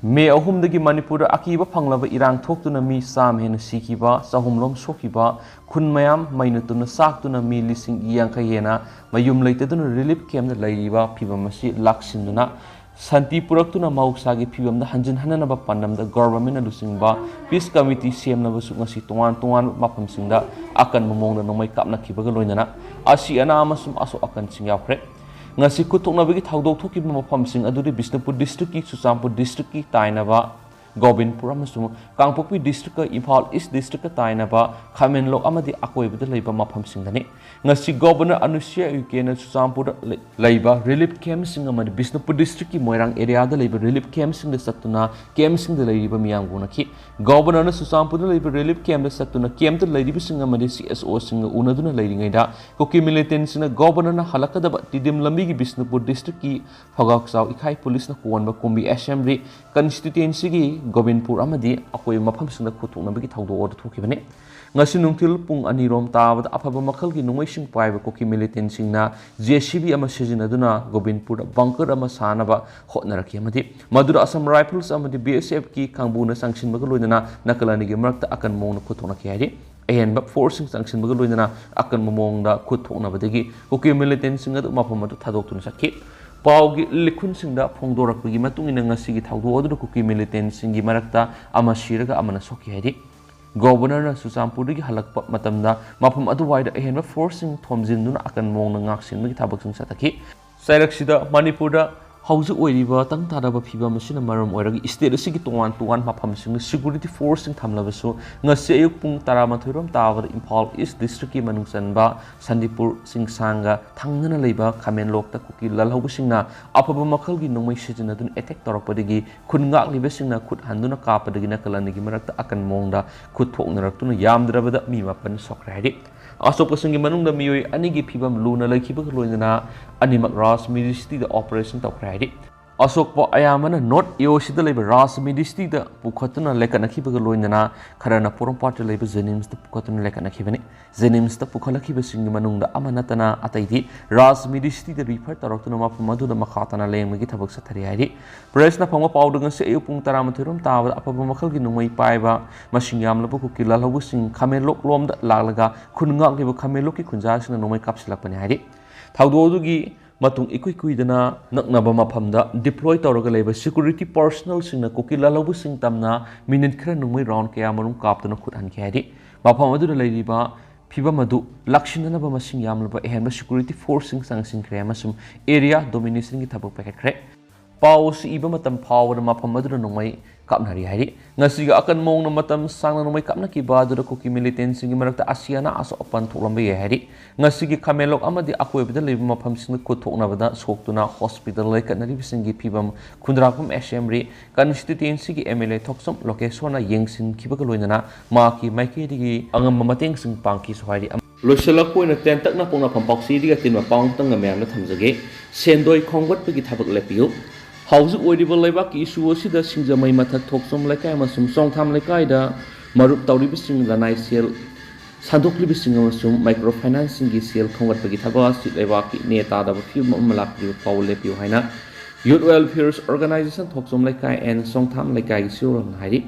ꯃꯦ ꯑꯍꯨꯝꯗꯒꯤ ꯃꯅꯤꯄꯨꯔꯗ ꯑꯀꯤꯕ ꯐꯪꯂꯕ ꯏꯔꯥꯡ ꯊꯣꯛꯇꯨꯅ ꯃꯤ ꯆꯥꯝꯃ ꯍꯦꯟꯅ ꯁꯤꯈꯤꯕ, ꯆꯍꯨꯝ ꯔꯣꯝ ꯁꯣꯛꯈꯤꯕ, ꯈꯨꯟ ꯃꯌꯥꯝ ꯃꯩꯅ ꯇꯨꯅ ꯆꯥꯛꯇꯨꯅ ꯃꯤ ꯂꯤꯁꯤꯡ ꯌꯥꯡꯈꯩ ꯍꯦꯟꯅ ꯃꯌꯨꯝ ꯂꯩꯇꯗꯨꯅ ꯔꯤꯂꯤꯐ ꯀꯦꯝꯞꯇ ꯂꯩꯔꯤꯕ ꯐꯤꯕꯝ ꯑꯁꯤ ꯂꯥꯛꯁꯤꯟꯗꯨꯅ ꯁꯥꯟꯇꯤ ꯄꯨꯔꯛꯇꯨꯅ ꯃꯍꯧꯁꯥꯒꯤ ꯐꯤꯕꯝꯗ ꯍꯟꯖꯤꯟꯍꯟꯅꯅꯕ ꯄꯥꯟꯗꯝꯗ ꯒꯣꯕꯔꯅꯔꯅ ꯂꯨꯆꯤꯡꯕ ꯄꯤꯁ ꯀꯃꯤꯇꯤ ꯁꯦꯝꯅꯕꯁꯨ ꯉꯁꯤ ꯇꯣꯉꯥꯟ ꯇꯣꯉꯥꯟꯕ ꯃꯐꯝꯁꯤꯡꯗ ꯑꯀꯟꯕ ꯃꯑꯣꯡꯗ ꯅꯣꯡꯃꯩ ꯀꯥꯞꯅꯈꯤꯕꯒ ꯂꯣꯏꯅꯅ ꯑꯁꯤ ꯑꯅꯥ ꯑꯃꯁꯨꯡ ꯑꯁꯣꯛ ꯑꯀꯟꯁꯤꯡ ꯌꯥꯎꯈ꯭ꯔꯦ꯫ ꯉꯁꯤ ꯈꯨꯠ ꯊꯣꯛꯅꯕꯒꯤ ꯊꯧꯗꯣꯛ ꯊꯣꯛꯈꯤꯕ ꯃꯐꯝꯁꯤꯡ ꯑꯗꯨꯗꯤ ꯕꯤꯁꯅꯨꯄꯨꯔ ꯗꯤꯁꯇ꯭ꯔꯤꯛꯀꯤ ꯆꯨꯔꯆꯥꯟꯄꯨꯔ ꯗꯤꯁꯇ꯭ꯔꯤꯛꯀꯤ ꯇꯥꯏꯅꯕ ꯒꯣꯕꯤꯟꯄꯨꯔ ꯑꯃꯁꯨꯡ ꯀꯥꯡꯄꯣꯛꯄꯤ ꯗꯤꯁꯇ꯭ꯔꯤꯛꯀ ꯏꯝꯐꯥꯜ ꯏꯁ ꯗꯤꯁꯇ꯭ꯔꯤꯛꯀ ꯇꯥꯏꯅꯕ ꯈꯥꯃꯦꯟꯂꯣꯛ ꯑꯃꯗꯤ ꯑꯀꯣꯏꯕꯗ ꯂꯩꯕ ꯃꯐꯝꯁꯤꯡꯗꯅꯤ꯫ ꯉꯁꯤ ꯒꯣꯕꯔꯅꯔ ꯑꯅꯨꯁ꯭ꯔꯤꯌꯥ ꯎꯏꯀꯦꯅ ꯆꯨꯔꯆꯥꯟꯄꯨꯔꯗ ꯂꯩ-, ꯂꯩꯕ ꯔꯤꯂꯤꯐ ꯀꯦꯝꯞꯁꯤꯡ ꯑꯃꯗꯤ ꯕꯤꯁꯅꯨꯄꯨꯔ ꯗꯤꯁꯇ꯭ꯔꯤꯛꯀꯤ ꯃꯣꯏꯔꯥꯡ ꯑꯦꯔꯤꯌꯥꯗ ꯂꯩꯕ ꯔꯤꯂꯤꯐ ꯀꯦꯝꯞꯁꯤꯡꯗ ꯆꯠꯇꯨꯅ ꯀꯦꯝꯞꯁꯤꯡꯗ ꯂꯩꯔꯤꯕ ꯃꯤꯌꯥꯝꯒ ꯎꯅꯈꯤ꯫ ꯒꯣꯕꯔꯅꯔꯅ ꯆꯨꯔꯆꯥꯟꯄꯨꯔꯗ ꯂꯩꯕ ꯔꯤꯂꯤꯐ ꯀꯦꯝꯞꯇ ꯆꯠꯇꯨꯅ ꯀꯦꯝꯞꯇ ꯂꯩꯔꯤꯕꯁꯤꯡ ꯑꯃꯗꯤ ꯁꯤ ꯑꯦꯁ ꯑꯣꯁꯤꯡꯒ ꯎꯅꯗꯨꯅ ꯂꯩꯔꯤꯉꯩꯗ ꯀꯨꯀꯤ ꯃꯤꯂꯤꯇꯦꯟꯁꯤꯡꯅ ꯒꯣꯕꯔꯅꯔꯅ ꯍꯜꯂꯛꯀꯗꯕ ꯇꯤꯗꯤꯝ ꯂꯝꯕꯤꯒꯤ ꯕꯤꯁꯅꯨꯄꯨꯔ ꯗꯤꯁꯇ꯭ꯔꯤꯛꯀꯤ ꯐꯒꯥꯛꯆꯥꯎ ꯏꯈꯥꯏ ꯄꯨꯂꯤꯁꯅ ꯀꯣꯟꯕ ꯀꯨꯝꯕꯤ ꯑꯦꯁꯦꯝꯕ꯭ꯂꯤ ꯀꯟꯁꯇꯤꯇ꯭ꯋꯦꯟꯁꯤꯒꯤ ꯒꯣꯕꯤꯟꯄꯨꯔ ꯑꯃꯗꯤ ꯑꯀꯣꯏꯕ ꯃꯐꯝꯁꯤꯡꯗ ꯈꯨꯠ ꯊꯣꯛꯅꯕꯒꯤ ꯊꯧꯗꯣꯛ ꯑꯣꯔꯗꯔ ꯊꯣꯛꯈꯤꯕꯅꯤ꯫ ꯉꯁꯤ ꯅꯨꯡꯊꯤꯜ ꯄꯨꯡ ꯑꯅꯤ ꯔꯣꯝ ꯇꯥꯕꯗ ꯑꯐꯕ ꯃꯈꯜꯒꯤ ꯅꯣꯡꯃꯩꯁꯤꯡ ꯄꯥꯏꯕ ꯀꯨꯀꯤ ꯃꯤꯂꯤꯇꯦꯟꯁꯤꯡꯅ ꯖꯦ ꯁꯤ ꯕꯤ ꯑꯃ ꯁꯤꯖꯤꯟꯅꯗꯨꯅ ꯒꯣꯕꯤꯟꯄꯨꯔꯗ ꯕꯪꯀꯔ ꯑꯃ ꯁꯥꯅꯕ ꯍꯣꯠꯅꯔꯛꯈꯤ ꯑꯃꯗꯤ ꯃꯗꯨꯗ ꯑꯁꯥꯝ ꯔꯥꯏꯐꯜꯁ ꯑꯃꯗꯤ ꯕꯤ ꯑꯦꯁ ꯑꯦꯐꯀꯤ ꯀꯥꯡꯕꯨꯅ ꯆꯪꯁꯤꯟꯕꯒ ꯂꯣꯏꯅꯅ ꯅꯥꯀꯜ ꯑꯅꯤꯒꯤ ꯃꯔꯛꯇ ꯑꯀꯟꯕ ꯃꯑꯣꯡꯗ ꯈꯨꯠ ꯊꯣꯛꯅꯈꯤ ꯍꯥꯏꯔꯤ꯫ ꯑꯍꯦꯟꯕ ꯐꯣꯔꯁꯁꯤꯡ ꯆꯪꯁꯤꯟꯕꯒ ꯂꯣꯏꯅꯅ ꯑꯀꯟꯕ ꯃꯑꯣꯡꯗ ꯈꯨꯠ ꯊꯣꯛꯅꯕꯗꯒꯤ ꯀꯨꯀꯤ ꯃꯤꯂꯤꯇꯦꯟꯁꯤꯡ ꯑꯗꯨ ꯃꯐꯝ ꯑꯗꯨ ꯊꯥꯗꯣꯛꯇꯨꯅ ꯆꯠꯈꯤ꯫ ꯄꯥꯎꯒꯤ ꯂꯤꯈꯨꯟꯁꯤꯡꯗ ꯐꯣꯡꯗꯣꯔꯛꯄꯒꯤ ꯃꯇꯨꯡ ꯏꯟꯅ ꯉꯁꯤꯒꯤ ꯊꯧꯗꯣꯛ ꯑꯗꯨꯗ ꯀꯨꯀꯤ ꯃꯤꯂꯤꯇꯦꯟꯁꯤꯡꯒꯤ ꯃꯔꯛꯇ ꯑꯃ ꯁꯤꯔꯒ ꯑꯃꯅ ꯁꯣꯛꯈꯤ ꯍꯥꯏꯔꯤ꯫ ꯒꯣꯕꯔꯅꯔꯅ ꯆꯨꯔꯆꯥꯟꯄꯨꯔꯗꯒꯤ ꯍꯜꯂꯛꯄ ꯃꯇꯝꯗ ꯃꯐꯝ ꯑꯗꯨꯋꯥꯏꯗ ꯑꯍꯦꯟꯕ ꯐꯣꯔꯁꯁꯤꯡ ꯊꯣꯝꯖꯤꯟꯗꯨꯅ ꯑꯀꯟꯕ ꯃꯑꯣꯡꯗ ꯉꯥꯛꯁꯦꯟꯕꯒꯤ ꯊꯕꯛꯁꯤꯡ ꯆꯠꯊꯈꯤ꯫ ꯆꯩꯔꯛꯁꯤꯗ ꯃꯅꯤꯄꯨꯔꯗ ꯍꯧꯖꯤꯛ ꯑꯣꯏꯔꯤꯕ ꯇꯪ ꯇꯥꯗꯕ ꯐꯤꯕꯝ ꯑꯁꯤꯅ ꯃꯔꯝ ꯑꯣꯏꯔꯒ ꯁ꯭ꯇꯦꯠ ꯑꯁꯤꯒꯤ ꯇꯣꯉꯥꯟ ꯇꯣꯉꯥꯟꯕ ꯃꯐꯝꯁꯤꯡꯗ ꯁꯦꯀ꯭ꯌꯨꯔꯤꯇꯤ ꯐꯣꯔꯁꯁꯤꯡ ꯊꯝꯂꯕꯁꯨ, ꯉꯁꯤ ꯑꯌꯨꯛ ꯄꯨꯡ ꯇꯔꯥꯃꯥꯊꯣꯏ ꯔꯣꯝ ꯇꯥꯕꯗ ꯏꯝꯐꯥꯜ ꯏꯁ ꯗꯤꯁꯇ꯭ꯔꯤꯛꯀꯤ ꯃꯅꯨꯡ ꯆꯟꯕ ꯁꯟꯗꯤꯄꯨꯔ, ꯆꯤꯡꯁꯥꯡꯒ ꯊꯪꯅꯅ ꯂꯩꯕ ꯈꯥꯃꯦꯟꯂꯣꯛꯇ ꯀꯨꯀꯤ ꯂꯥꯜꯍꯧꯕꯁꯤꯡꯅ ꯑꯐꯕ ꯃꯈꯜꯒꯤ ꯅꯣꯡꯃꯩ ꯁꯤꯖꯤꯟꯅꯗꯨꯅ ꯑꯦꯇꯦꯛ ꯇꯧꯔꯛꯄꯗꯒꯤ ꯈꯨꯟ ꯉꯥꯛꯂꯤꯕꯁꯤꯡꯅ ꯈꯨꯠ ꯍꯟꯗꯨꯅ ꯀꯥꯞꯄꯗꯒꯤ ꯅꯥꯀꯜ ꯑꯅꯤꯒꯤ ꯃꯔꯛꯇ ꯑꯀꯟꯕ ꯃꯑꯣꯡꯗ ꯈꯨꯠ ꯊꯣꯛꯅꯔꯛꯇꯨꯅ ꯌꯥꯝꯗ꯭ꯔꯕꯗ ꯃꯤ ꯃꯥꯄꯟ ꯁꯣꯛꯈ꯭ꯔꯦ ꯍꯥꯏꯔꯤ꯫ ꯑꯁꯣꯛꯄꯁꯤꯡꯒꯤ ꯃꯅꯨꯡꯗ ꯃꯤꯑꯣꯏ ꯑꯅꯤꯒꯤ ꯐꯤꯕꯝ ꯂꯨꯅ ꯂꯩꯈꯤꯕꯒ ꯂꯣꯏꯅꯅ ꯑꯅꯤꯃꯛ ꯔꯥꯖ ꯃꯦꯗꯤꯁꯤꯇꯤꯗ ꯑꯣꯄꯔꯦꯁꯟ ꯇꯧꯈ꯭ꯔꯦ ꯍꯥꯏꯔꯤ꯫ ꯑꯁꯣꯛꯄ ꯑꯌꯥꯝꯕꯅ ꯅꯣꯔꯠ ꯑꯦ ꯑꯣ ꯁꯤꯗ ꯂꯩꯕ ꯔꯥꯖ ꯃꯦꯗꯤꯁꯤꯇꯤꯗ ꯄꯨꯈꯠꯇꯨꯅ ꯂꯩꯈꯠꯅꯈꯤꯕꯒ ꯂꯣꯏꯅꯅ ꯈꯔꯅ ꯄꯣꯔꯣꯝꯄꯥꯠꯇ ꯂꯩꯕ ꯖꯦꯅꯤꯝꯁꯇ ꯄꯨꯈꯠꯇꯨꯅ ꯂꯩꯈꯠꯅꯈꯤꯕꯅꯤ꯫ ꯖꯦꯅꯤꯝꯁꯇ ꯄꯨꯈꯠꯂꯛꯈꯤꯕꯁꯤꯡꯒꯤ ꯃꯅꯨꯡꯗ ꯑꯃ ꯅꯠꯇꯅ ꯑꯇꯩꯗꯤ ꯔꯥꯖ ꯃꯦꯗꯤꯁꯤꯇꯤꯗ ꯔꯤꯐꯔ ꯇꯧꯔꯛꯇꯨꯅ ꯃꯐꯝ ꯑꯗꯨꯗ ꯃꯈꯥ ꯇꯥꯅ ꯂꯥꯌꯦꯡꯕꯒꯤ ꯊꯕꯛ ꯆꯠꯊꯔꯤ ꯍꯥꯏꯔꯤ꯫ ꯄ꯭ꯔꯦꯁꯅ ꯐꯪꯕ ꯄꯥꯎꯗ ꯉꯁꯤ ꯑꯌꯨꯛ ꯄꯨꯡ ꯇꯔꯥꯃꯥꯊꯣꯏ ꯔꯣꯝ ꯇꯥꯕꯗ ꯑꯐꯕ ꯃꯈꯜꯒꯤ ꯅꯣꯡꯃꯩ ꯄꯥꯏꯕ ꯃꯁꯤꯡ ꯌꯥꯝꯂꯕ ꯀꯨꯀꯤ ꯂꯥꯜꯍꯧꯕꯁꯤꯡ ꯈꯥꯃꯦꯟꯂꯣꯛ ꯂꯣꯝꯗ ꯂꯥꯛꯂꯒ ꯈꯨꯟ ꯉꯥꯛꯂꯤꯕ ꯈꯥꯃꯦꯟꯂꯣꯛꯀꯤ ꯈꯨꯟꯖꯥꯁꯤꯡꯅ ꯅꯣꯡꯃꯩ ꯀꯥꯞꯁꯤꯜꯂꯛꯄꯅꯤ ꯍꯥꯏꯔꯤ꯫ ꯊꯧꯗꯣꯛ ꯑꯗꯨꯒꯤ ꯃꯇꯨꯡ ꯏꯀꯨꯏ ꯀꯨꯏꯗꯅ ꯅꯛꯅꯕ ꯃꯐꯝꯗ ꯗꯤꯄ꯭ꯂꯣꯏ ꯇꯧꯔꯒ ꯂꯩꯕ ꯁꯦꯀ꯭ꯌꯨꯔꯤꯇꯤ ꯄꯔꯁꯅꯦꯜꯁꯤꯡꯅ ꯀꯨꯀꯤ ꯂꯥꯜꯍꯧꯕꯁꯤꯡ ꯇꯝꯅ ꯃꯤꯅꯤꯠ ꯈꯔ ꯅꯣꯡꯃꯩ ꯔꯥꯎꯟ ꯀꯌꯥꯃꯔꯨꯝ ꯀꯥꯞꯇꯨꯅ ꯈꯨꯠ ꯍꯟꯈꯤ ꯍꯥꯏꯔꯤ꯫ ꯃꯐꯝ ꯑꯗꯨꯗ ꯂꯩꯔꯤꯕ ꯐꯤꯕꯝ ꯑꯗꯨ ꯂꯥꯛꯁꯤꯟꯅꯅꯕ ꯃꯁꯤꯡ ꯌꯥꯝꯂꯕ ꯑꯍꯦꯟꯕ ꯁꯦꯀ꯭ꯌꯨꯔꯤꯇꯤ ꯐꯣꯔꯁꯁꯤꯡ ꯆꯪꯁꯤꯟꯈ꯭ꯔꯦ ꯑꯃꯁꯨꯡ ꯑꯦꯔꯤꯌꯥ ꯗꯣꯃꯤꯅꯦꯁꯟꯒꯤ ꯊꯕꯛ ꯄꯥꯏꯈꯠꯈ꯭ꯔꯦ꯫ ꯄꯥꯎ ꯑꯁꯤ ꯏꯕ ꯃꯇꯝ ꯐꯥꯎꯕꯗ ꯃꯐꯝ ꯑꯗꯨꯗ ꯅꯣꯡꯃꯩ ꯀꯥꯞꯅꯔꯤ ꯍꯥꯏꯔꯤ꯫ ꯉꯁꯤꯒꯤ ꯑꯀꯟꯕ ꯃꯑꯣꯡꯗ ꯃꯇꯝ ꯁꯥꯡꯅ ꯅꯣꯡꯃꯩ ꯀꯥꯞꯅꯈꯤꯕ ꯑꯗꯨꯗ ꯀꯨꯀꯤ ꯃꯤꯂꯤꯇꯦꯟꯁꯤꯡꯒꯤ ꯃꯔꯛꯇ ꯑꯁꯤ ꯑꯅꯥ ꯑꯁꯣꯛ ꯑꯄꯟ ꯊꯣꯛꯂꯝꯕ ꯌꯥꯏ ꯍꯥꯏꯔꯤ꯫ ꯉꯁꯤꯒꯤ ꯈꯥꯃꯦꯟꯂꯣꯛ ꯑꯃꯗꯤ ꯑꯀꯣꯏꯕꯗ ꯂꯩꯕ ꯃꯐꯝꯁꯤꯡꯗ ꯈꯨꯠ ꯊꯣꯛꯅꯕꯗ ꯁꯣꯛꯇꯨꯅ ꯍꯣꯁꯄꯤꯇꯥꯜ ꯂꯩꯈꯠꯅꯔꯤꯕꯁꯤꯡꯒꯤ ꯐꯤꯕꯝ ꯈꯨꯟꯗ꯭ꯔꯥꯛꯄꯝ ꯑꯦꯁꯦꯝꯕ꯭ꯂꯤ ꯀꯟꯁꯇꯤꯇ꯭ꯌꯨꯑꯦꯟꯁꯤꯒꯤ ꯑꯦꯝ ꯑꯦꯜ ꯑꯦ ꯊꯣꯛꯆꯣꯝ ꯂꯣꯀꯦꯁꯣꯔꯅ ꯌꯦꯡꯁꯤꯟꯈꯤꯕꯒ ꯂꯣꯏꯅꯅ ꯃꯍꯥꯛꯀꯤ ꯃꯥꯏꯀꯩꯗꯒꯤ ꯑꯉꯝꯕ ꯃꯇꯦꯡꯁꯤꯡ ꯄꯥꯡꯈꯤꯁꯨ ꯍꯥꯏꯔꯤ꯫ ꯂꯣꯏꯁꯤꯜꯂꯛꯄ ꯑꯣꯏꯅ ꯇꯦꯟꯇꯛꯅ ꯄꯣꯛꯅꯐꯝ ꯄꯥꯎꯆꯦꯗꯒꯤ ꯑꯇꯦꯟꯕ ꯄꯥꯎ ꯑꯃꯇꯪꯒ ꯃꯌꯥꯝꯗ ꯊꯝꯖꯒꯦ꯫ ꯁꯦꯟꯗꯣꯏ ꯈꯣꯝꯒꯠꯄꯒꯤ ꯊꯕꯛ ꯂꯦꯞꯄꯤꯌꯨ꯫ ꯍꯧꯖꯤꯛ ꯑꯣꯏꯔꯤꯕ ꯂꯩꯕꯥꯛꯀꯤ ꯏꯁꯨ ꯑꯁꯤꯗ ꯁꯤꯡꯖꯃꯩ ꯃꯊꯛ ꯊꯣꯛꯆꯣꯝ ꯂꯩꯀꯥꯏ ꯑꯃꯁꯨꯡ ꯆꯣꯡꯊꯥꯝ ꯂꯩꯀꯥꯏꯗ ꯃꯔꯨꯞ ꯇꯧꯔꯤꯕꯁꯤꯡ, ꯂꯅꯥꯏ ꯁꯦꯜ ꯁꯟꯗꯣꯛꯂꯤꯕꯁꯤꯡ ꯑꯃꯁꯨꯡ ꯃꯥꯏꯀ꯭ꯔꯣ ꯐꯥꯏꯅꯥꯟꯁꯁꯤꯡꯒꯤ ꯁꯦꯜ ꯈꯣꯝꯒꯠꯄꯒꯤ ꯊꯕꯛ ꯑꯁꯤ ꯂꯩꯕꯥꯛꯀꯤ ꯅꯦ ꯇꯥꯗꯕ ꯐꯤꯕꯝ ꯑꯃ ꯂꯥꯛꯇ꯭ꯔꯤꯕ ꯐꯥꯎꯕ ꯂꯦꯞꯄꯤꯌꯨ ꯍꯥꯏꯅ ꯌꯨꯠ ꯋꯦꯜꯐꯤꯌꯔ ꯑꯣꯔꯒꯅꯥꯏꯖꯦꯁꯟ ꯊꯣꯛꯆꯣꯝ ꯂꯩꯀꯥꯏ ꯑꯦꯟ ꯆꯣꯡꯊꯥꯝ ꯂꯩꯀꯥꯏꯒꯤ ꯁꯤꯔꯣꯜ ꯑꯃꯅ ꯍꯥꯏꯔꯤ꯫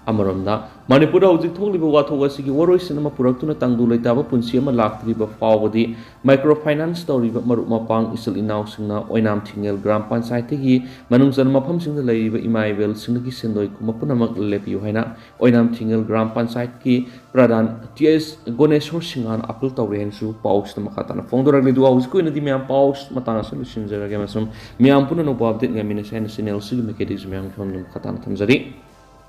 ꯑꯃꯔꯣꯝꯗ, ꯃꯅꯤꯄꯨꯔꯗ ꯍꯧꯖꯤꯛ ꯊꯣꯛꯂꯤꯕ ꯋꯥꯊꯣꯛ ꯑꯁꯤꯒꯤ ꯋꯥꯔꯣꯏꯁꯤꯟ ꯑꯃ ꯄꯨꯔꯛꯇꯨꯅ ꯇꯪꯗꯨ ꯂꯩꯇꯥꯕ ꯄꯨꯟꯁꯤ ꯑꯃ ꯂꯥꯛꯇ꯭ꯔꯤꯕ ꯐꯥꯎꯕꯗꯤ micro finance ꯇꯧꯔꯤꯕ ꯃꯔꯨꯞ ꯃꯄꯥꯡ ꯏꯆꯤꯜ ꯏꯅꯥꯎꯁꯤꯡꯅ ꯑꯣꯏꯅꯥꯝ ꯊꯤꯡꯉꯦꯜ ꯒ꯭ꯔꯥꯝ ꯄꯟꯆꯥꯌꯠꯇꯒꯤ ꯃꯅꯨꯡ ꯆꯟꯕ ꯃꯐꯝꯁꯤꯡꯗ ꯂꯩꯔꯤꯕ ꯏꯃꯥ ꯏꯕꯦꯜꯁꯤꯡꯗꯒꯤ ꯁꯦꯟꯗꯣꯏ ꯈꯨꯝꯕ ꯄꯨꯝꯅꯃꯛ ꯂꯦꯞꯄꯤꯌꯨ ꯍꯥꯏꯅ ꯑꯣꯏꯅꯥꯝ ꯊꯤꯡꯉꯦꯜ ꯒ꯭ꯔꯥꯝ ꯄꯟꯆꯥꯌꯠꯀꯤ ꯄ꯭ꯔꯙꯥꯟ ꯇꯤ ꯑꯦꯁ ꯒꯣꯅꯦꯁꯣꯔ ꯁꯤꯡꯍꯅ ꯑꯥꯄꯤꯜ ꯇꯧꯔꯦ ꯍꯥꯏꯅꯁꯨ ꯄꯥꯎꯁꯤꯗ ꯃꯈꯥ ꯇꯥꯅ ꯐꯣꯡꯗꯣꯔꯛꯂꯤ꯫ ꯑꯗꯨꯒ ꯍꯧꯖꯤꯛꯀꯤ ꯑꯣꯏꯅꯗꯤ ꯃꯌꯥꯝ ꯄꯥꯎ ꯃꯇꯥꯡ ꯑꯁꯤꯗ ꯂꯣꯏꯁꯤꯟꯖꯔꯒꯦ ꯑꯃꯁꯨꯡ ꯃꯌꯥꯝ ꯄꯨꯝꯅ ꯑꯅꯧꯕ ꯑꯞꯗꯦꯠ ꯉꯥꯏꯃꯤꯟꯅꯁꯤ ꯍꯥꯏꯅ ꯆꯦꯅꯦꯜ ꯑꯁꯤꯒꯤ ꯃꯥꯏꯀꯩꯗꯒꯤꯁꯨ ꯃꯌꯥꯝꯒꯤ ꯐꯝꯗ ꯃꯈꯥ ꯇꯥꯅ ꯊꯝꯖꯔꯤ꯫